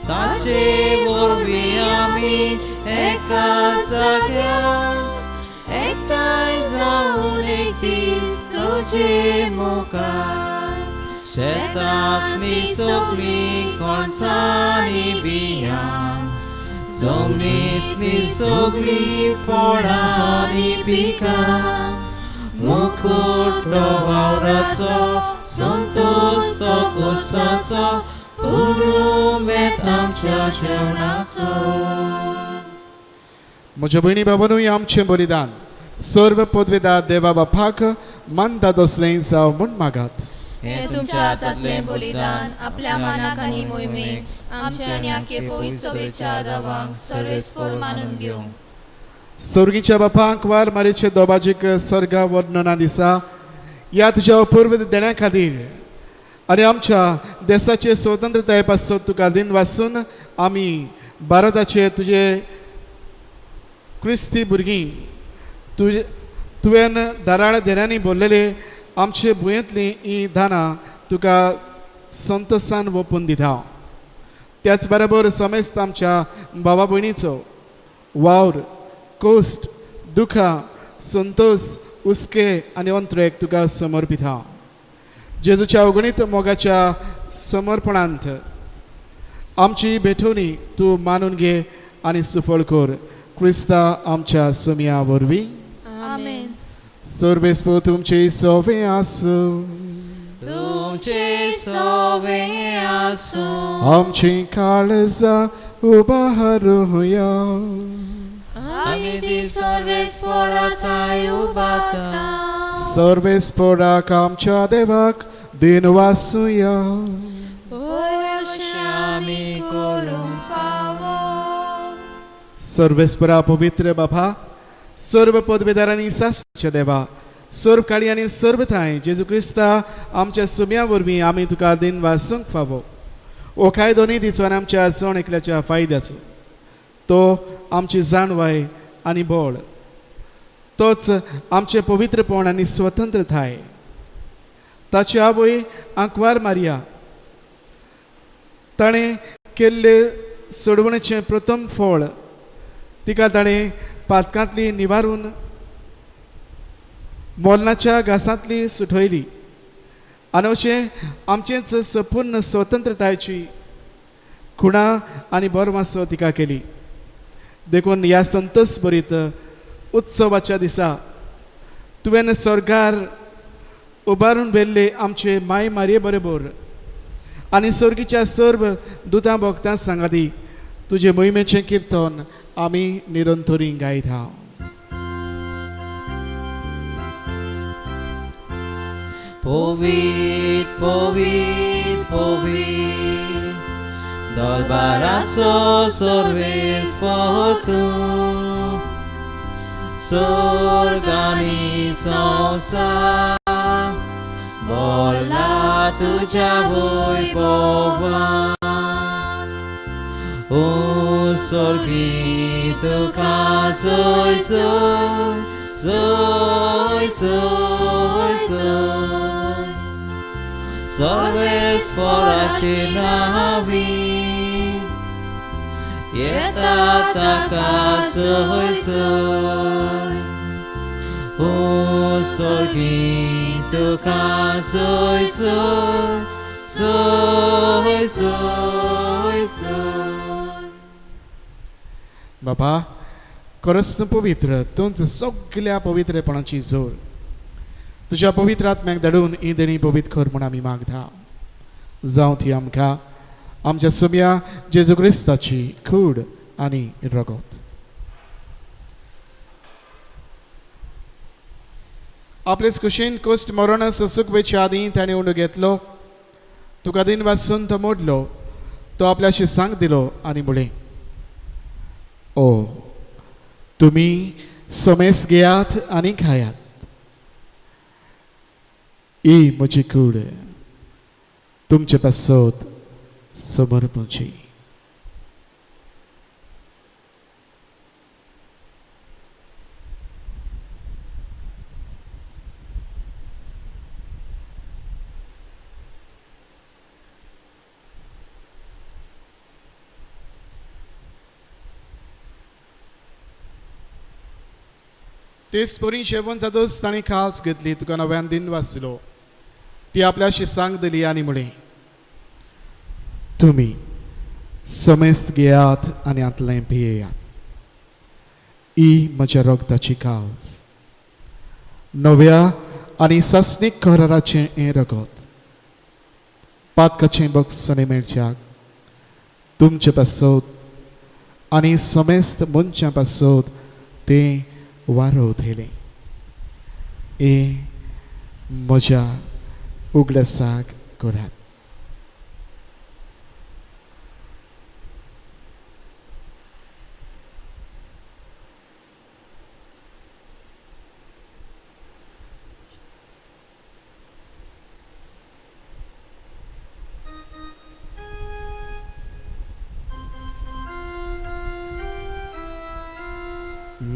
ताचे वरवीं आमी एका जाग्यार एकठांय जावन एक दीस तुजे मुखार शेतांतलीं सगळीं कणसांनी बियां जमनींतलीं सगळीं फळां आनी पिकां मुकुट तो वावराचो संतोश तो कश्टाचो पुरुमेंत आमच्या जेवणाचो. म्हज्या भयणी बाबानूय आमचें बलिदान सर्व पदवेदार देवा बापाक मानता तसलें जावं म्हूण मागात. हें तुमच्या हातांतलें बलिदान आपल्या मानाक आनी मोहिमेक आमच्या आनी आखे पवित्र सभेच्या दावांक सर्वेस्पोर मानून घेवं. स्वर्गीच्या बापांक वार मारीचे दोबाजीक स्वर्गा वर्णना दिसा ह्या तुज्या अपूर्व देण्या खातीर आनी आमच्या देशाचे स्वतंत्रताये पासून तुका दिन वासून आमी भारताचे तुजे क्रिस्ती भुरगीं तुजे तुवें धाराळ देण्यांनी बोल्लेले आमचे भुंयेंतलीं हीं दानां तुका संतोसान ओपून दिता. त्याच बरोबर समेस्त आमच्या भावा भयणीचो वावर कोश्ट दुखां संतोष हुस्के आनी अंत्रेक तुका समर्पिता. जेजूच्या अगणीत मोगाच्या समर्पणांत आमची भेटवणी तूं मानून घे आनी सुफळ कर क्रिस्ता आमच्या सुमया वरवीं. आमेन. सर्वेस्पोर तुमचे सोवे आसूं. तुमचे सोवे आसूं. आमची काळजां उबारुया. आमी ती सर्वेस्पोराथाय उबाता. सर्वेस्पोराक आमच्या देवाक दिन वासुया. अशें आमी करूंक फावो. सर्वेस्परा पवित्र बाबा सर्व पदवेदारांनी सासच्या देवा सर्व काळी आनी सर्व थांय जेजू क्रिस्ता आमच्या सुम्या वरवीं आमी तुका दिन वासूंक फावो. हो कायदो न्ही आनी आमच्या जण एकल्याच्या फायद्याचो तो आमची जाणवाय आनी बळ तोच आमचें पवित्रपण आनी स्वतंत्रताय. ताची आवय आंकवार मारिया ताणें केल्ले सोडवणेचें प्रथम फळ तिका ताणें पातकांतली निवारून मोलनाच्या घासांतली सुटयली आनी अशें आमचेंच संपूर्ण स्वतंत्रतायेची खुणा आनी बरवासो तिका केली. देखून ह्या संतोष भरीत उत्सवाच्या दिसा तुवें स्वर्गार उबारून व्हेल्ले आमचे माय मारये बरोबर आनी स्वर्गीच्या सर्व दुतां भोगतां सांगाती तुजे मोहिमेचें किर्तन आमी निरंतरी गायता. पवित्र पवित्र पवित्र दरबाराचो सर्वेस्पोर तूं स्वर्ग आनी संवसार बोला तुज्या वैभवान. ओ स्वर्गी तुका जय जय जय जय जय सर्वेस्पोराचे नावी येता ताका जय जय. ओ स्वर्गी तुका जय जय जय जय जय. बाबा खरंच तूं पवित्र तूंच सगल्या पवित्रपणाची जोर तुज्या पवित्र आत्म्याक धाडून ही देणी पवित्र कर म्हूण आमी मागता. जावं ती आमकां आमच्या सुम्या जेजू क्रिस्ताची कूड आनी रगत. आपलेच कुशीन कोश्ट मरण ससूक वेच्या आदीं ताणें उंडो घेतलो तुका दिन वासून तो मोडलो तो आपल्याशी सांग दिलो आनी म्हणलें, ओ तुमी समेस घेयात आनी खायात. ही म्हजी कूड तुमचे पासत समर्पणची. तेच परी जेवण जातच ताणें खाल्स घेतली, तुका नव्यान दिन वाचलो, ती आपल्या शिसांक दिली आनी म्हळें, तुमी समेस्त घेयात आनी हांतलें पियेयात. ही म्हज्या रगताची काल्स, नव्या आनी सासणीक कराराचें हें रगत, पातकाचें बक्षणें मेळच्याक तुमचे पासत आनी समेस्त मनशां पासत तें वारोवतलें. हें म्हज्या उगडासाक करात.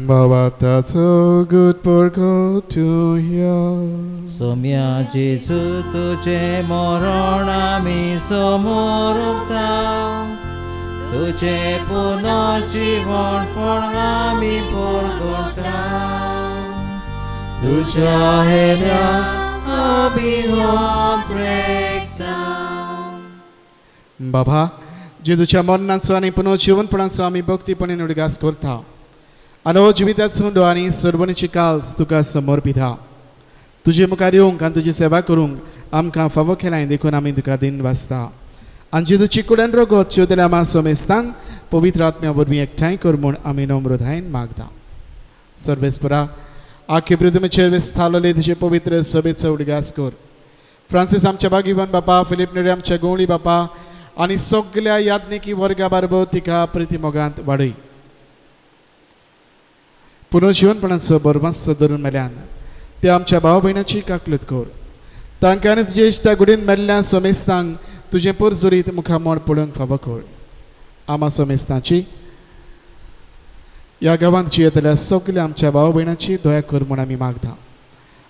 Bhavataso good porco to hear. Somya Jesu तुझे मरण आमी समोर उगता, तुझे पुनर्जीवन पण आमी परगटा, तुझ्या हेल्या अभिहोत रेखता. बाबा जेजूच्या मरणाचो आनी पुनर्जीवनपणाचो आमी भक्तीपणे उडगास करता आनी हो जिविताचो हुंडो आनी सर्वणीची काल्स तुका समर्पिता. तुजे मुखार येवंक आनी तुजी सेवा करूंक आमकां फावो केलाय देखून आमी तुका दिन वाचता. आनी जेजूची कुड्यान रगत चिवतल्या आमा समेस्तांक पवित्र आत्म्या वरवीं एकठांय कर म्हूण आमी नम्रतायेन मागता. सर्वेस्परा आखे पृथ्वीचेर विस्तारलेले तुजे पवित्र सभेचो उडगास कर. फ्रांसीस आमच्या भागिवन बापा, फिलीप नेरी आमच्या गोंवळी बापा आनी सगल्या याज्ञिकी वर्गा बारबो तिका प्रितीमोगांत वाडय. पुनर्जीवनपणाचो बरवास धरून मेल्यान ते आमच्या भाव भयणाची काकलूत कर. तांकां आनी तुजे इश्टा गुडीन मेल्ल्या सोमेस्तांक तुजें पोरजोरीत मुखामोड पळोवंक फावो कर. आमा सोमेस्तांची ह्या गांवांत जियेतल्या सगल्या आमच्या भाव भयणाची दया कर म्हूण आमी मागता.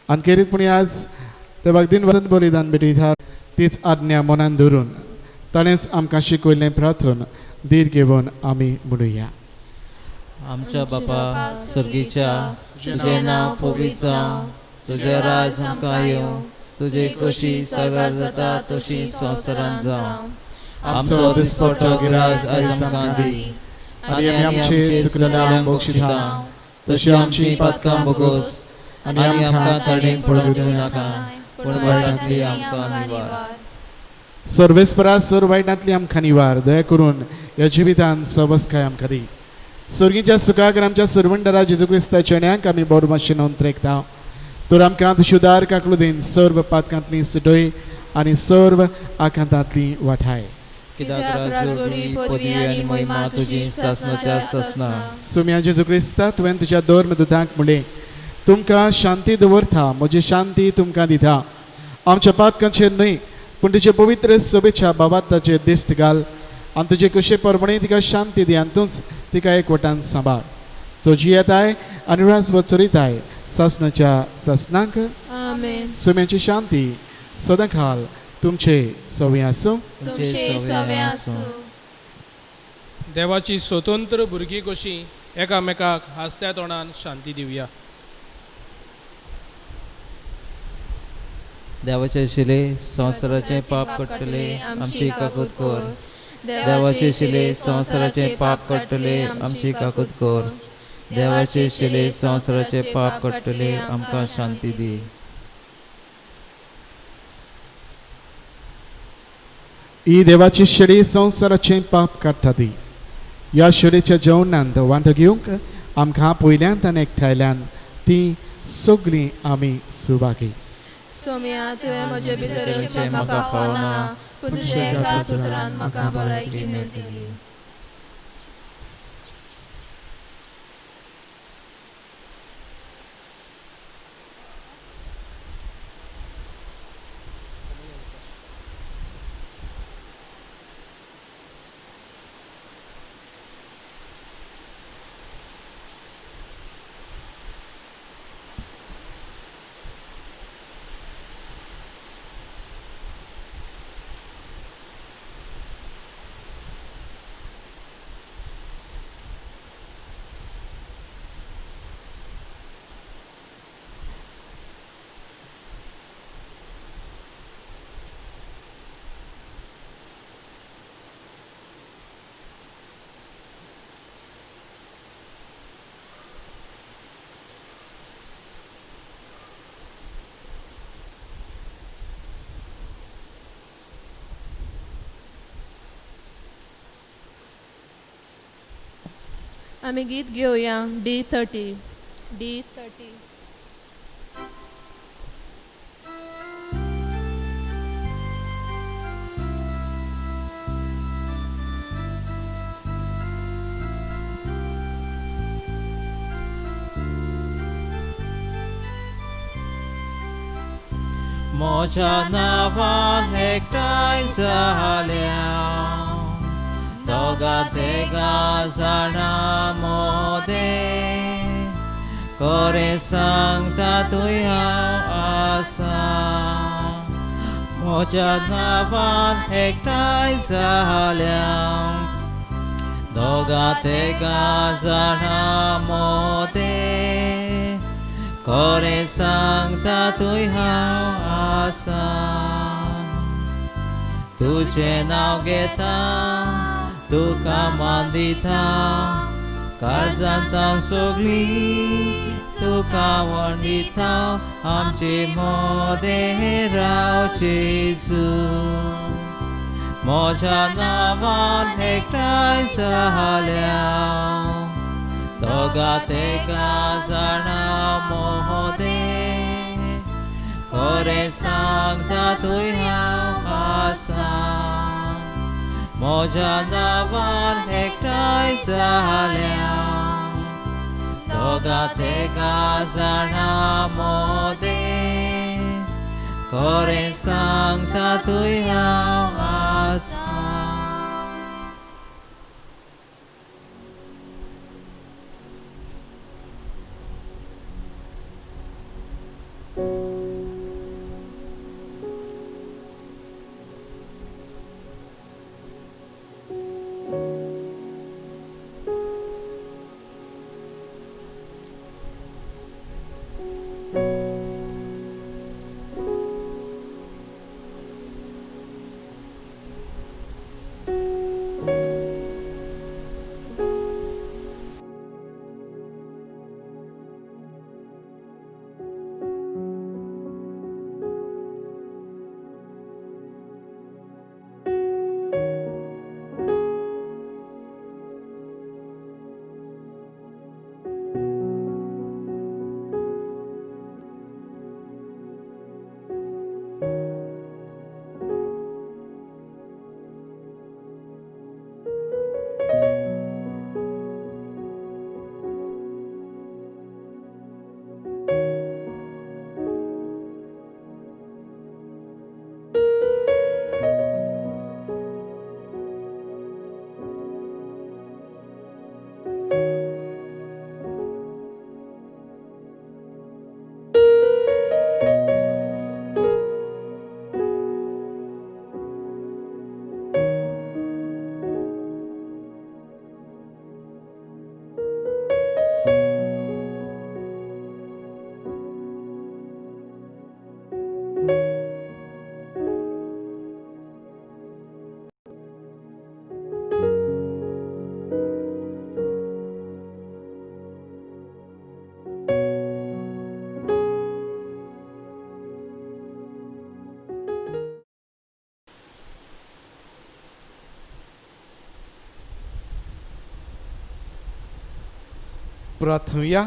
आनी खेरीतपणी आज देवाक दिन वचन बलिदान भेटयता तीच आज्ञा मनान धरून ताणेंच आमकां शिकयल्लें प्रार्थन धीर घेवन आमी म्हणुया. आमच्या बापा सर्गीच्या, तुझें नांव पवित्र जावं, तुजें राज आमकां येवं, तुजी खोशी सर्गार जाता तशी संवसारांत जावं. आमचो दिसपट्टो गिरास आयज आमकां दी आनी आमी आमचे चुकलेल्यांक बक्षिता तशी आमची पातकां भोगोस आनी आमकां ताणें पडून दिवं नाका, पूण वायटांतली आमकां निवार. सर्वेस्परा सर वायटांतली आमकां निवार. दया करून ह्या जिवितान सवस्काय आमकां दी. सर्गीच्या सुखाक आमच्या सुरवंडरा जेजू क्रिस्ताच्या चेड्यांक आमी बरो मातशें नोंद त्रेकता. तर आमकां तुशुदार काकलू दीन सर्व पातकांतली सुटय आनी सर्व आकांतांतली वाठाय. कित्याक राजवटी पदवी आनी महिमा तुजी सासणाच्या सासणा. सुम्या जेजू क्रिस्ता, तुवें तुज्या धर्म दुतांक म्हणलें, तुमकां शांती दवरता, म्हजी शांती तुमकां दिता. आमच्या पातकांचेर न्हय पूण तुजे पवित्र सोबेच्या बाबाताचेर दिश्ट घाल आनी तुजे कुशे परमणे तिका शांती दी आनी तूंच तिका एकवटान सांबाळ. जो जियेताय आनी राजवट चलयताय सासणाच्या सासणांक. आमेन. सुम्याची शांती सदांकाल तुमचे सवे आसूं. तुमचे सवे आसूं. देवाची स्वतंत्र भुरगीं कशीं एकामेकाक हांसत्या तोंडान शांती दिवया. देवाचे शिले संवसाराचें पाप काडटले आमची काकूत कर. देवाचे शिले संवसाराचें पाप काडटले आमची काकूत कर. देवाचे शिले संवसाराचें पाप काडटले आमकां शांती दी. ही देवाची शेळी संवसाराचें पाप काडटा ती. ह्या शेळीच्या जेवणांत वांटो घेवंक आमकां पयल्यान आनी एकठांयल्यान ती सगळीं आमी सुभागी. सोम्या, तुवें म्हजे भितर येवचें म्हाका फावना, पूण तुज्या एकाच उतरान म्हाका भलायकी मेळटली. आमी गीत घेवया D30 D30. म्हज्या नांवान एकठांय जाल्या दोगा तेगा जाणा मोदें खरें सांगता तूं हांव आसा. म्हज्या नांवान एकठांय जाल्या दोगा तेगा जाणा मोदें खरें सांगता तूं हांव आसा. तुजें नांव घेता तुका मान दिता काळजांत सगळी तुका वण दिता आमचे मोदें राव जेजू. म्हज्या नांवान एकठांय जाल्या दोगा तेगा जाणा मोदें खरें सांगता तूं हांव आसा. म्हज्या नांवान एकठांय जाल्या दोगा तेगा जाणा मोदें खरें सांगता तूं हांव आसा. प्रार्थुया.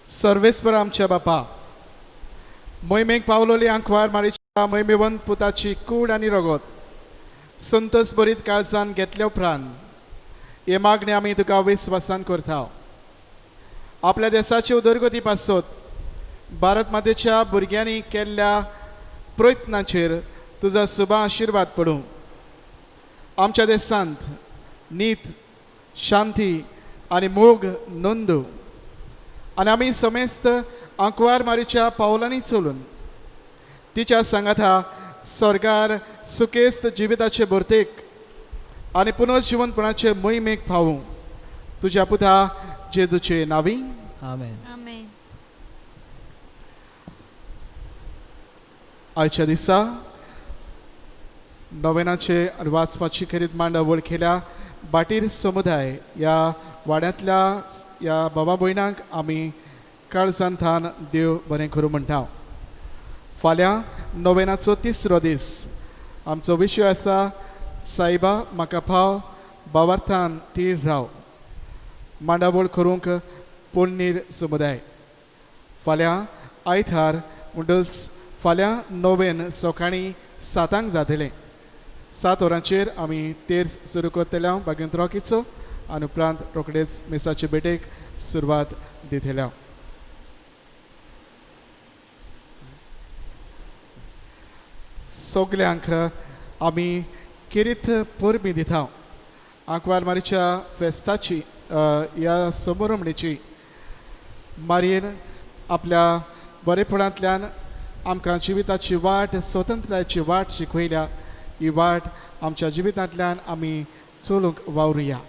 सर्वेस्पर आमच्या बापा, मोहिमेक पावलोली आंकवार मारीच्या मोहिमेवंत पुताची कूड आनी रगत संतोस बरीत काळजान घेतल्या उपरांत हे मागणी आमी तुका विस्वासान करता. आपल्या देशाचे उदरगती पासत भारत मातेच्या भुरग्यांनी केल्ल्या प्रयत्नाचेर तुजो सुबा आशिर्वाद पडूं. आमच्या देशांत नीत, शांती आनी मोग नोंदू आनी आमी समेस्त आंकवार मारीच्या पावलांनी चलून तिच्या सांगाता स्वर्गार सुकेस्त जिविताचे भरतेक आनी पुनर्जिवनपणाचे मोहिमेक पावूं. तुज्या पुता जेजूचे नांवी आमेन. आमेन. आयच्या दिसा नोवेनाचे आनी वाचपाची खेरीत मांडावळ केल्या बाटीर समुदाय ह्या वाड्यांतल्या ह्या बाबा भयणांक आमी काळजान थान देव बरें करूं म्हणटा. फाल्यां नोवेनाचो तिसरो दीस. आमचो विशय आसा साईबा म्हाका फाव भावार्थान तीर राव. मांडावळ करूंक पोडणीर समुदाय. फाल्यां आयतार म्हणटच फाल्यां नोवेन सकाळीं 7 जातलें. 7 वरांचेर आमी तेर्स सुरू करतले बागेंत रॉकीचो आनी उपरांत रोखडेच मिसाचे भेटेक सुरवात दितले. सगल्यांक आमी किरीत परबी दिता. आंकवार मारीच्या फेस्ताची ह्या समारंभणेची मारयेन आपल्या बरेपणांतल्यान आमकां जिविताची वाट, स्वतंत्रतायेची वाट शिकयल्या. ही वाट आमच्या जिवितांतल्यान आमी चलूंक वावरुया.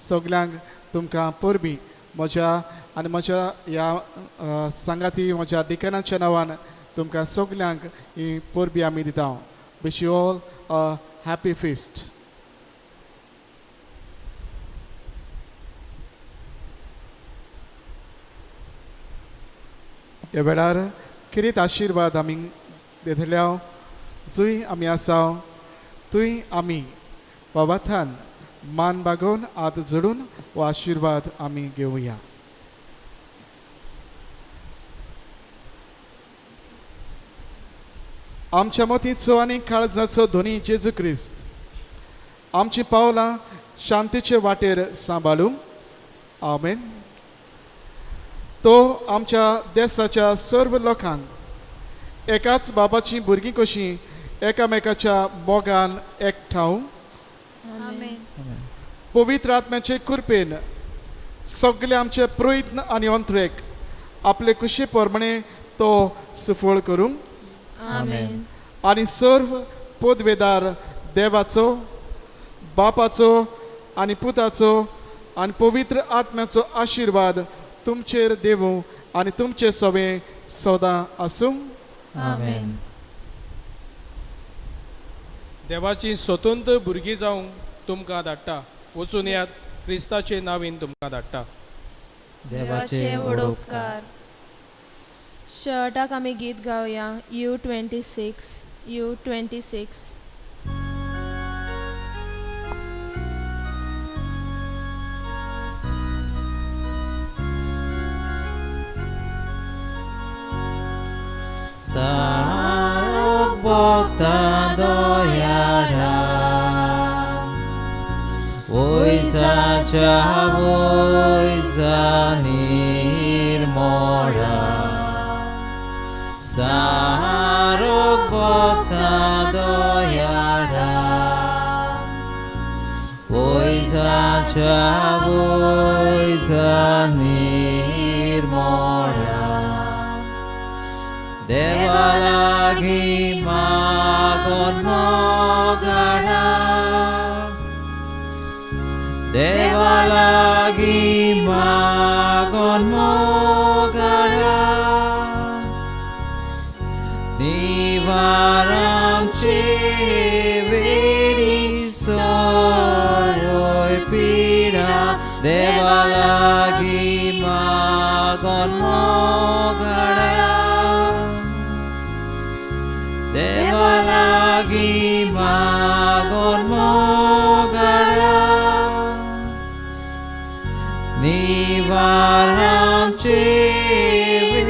सगल्यांक तुमकां परबी म्हज्या आनी म्हज्या ह्या सांगाती म्हज्या डिकनाच्या नांवान तुमकां सगल्यांक ही परबी आमी दिता. Wish you all a happy feast. ह्या वेळार किरीत आशिर्वाद आमी दितल्या. जुंय आमी आसा थंय आमी बाबाथान मान बागोवन हात जोडून हो आशिर्वाद आमी घेवया. आमच्या मतीचो आनी काळजाचो धनी जेजू क्रिस्त आमची पावलां शांतीचे वाटेर सांबाळूं. आमेन. तो आमच्या देशाच्या सर्व लोकांक एकाच बाबाचीं भुरगीं कशीं एकामेकाच्या मोगान एकठांव पवित्र आत्म्याचे कृपेन सगळे आमचे प्रयत्न आनी अंतरेक आपले कुशी प्रमाणे तो सुफळ करूं. आनी सर्व पदवेदार देवाचो, बापाचो आनी पुताचो आनी पवित्र आत्म्याचो आशिर्वाद तुमचेर देवूं आनी तुमचे सवे सदां आसूं. आमेन. देवाची स्वतंत्र भुरगीं जावंक तुमकां धाडटा. वचून यात, क्रिस्ताचे नांवान तुमकां धाडटा. देवाचे व्हड उपकार. शेवटाक आमी गीत गावया U26 U26. Bokta doyara Oiza cha oiza nirmora Sarok bokta doyara Oiza cha oiza nirmora Devalagi magon mogara Devalagi magon mogara Nivaram chiviri soroi pida Devalagi magon mogara Devalagi magon mogara Nivaram chiviri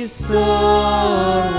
soroi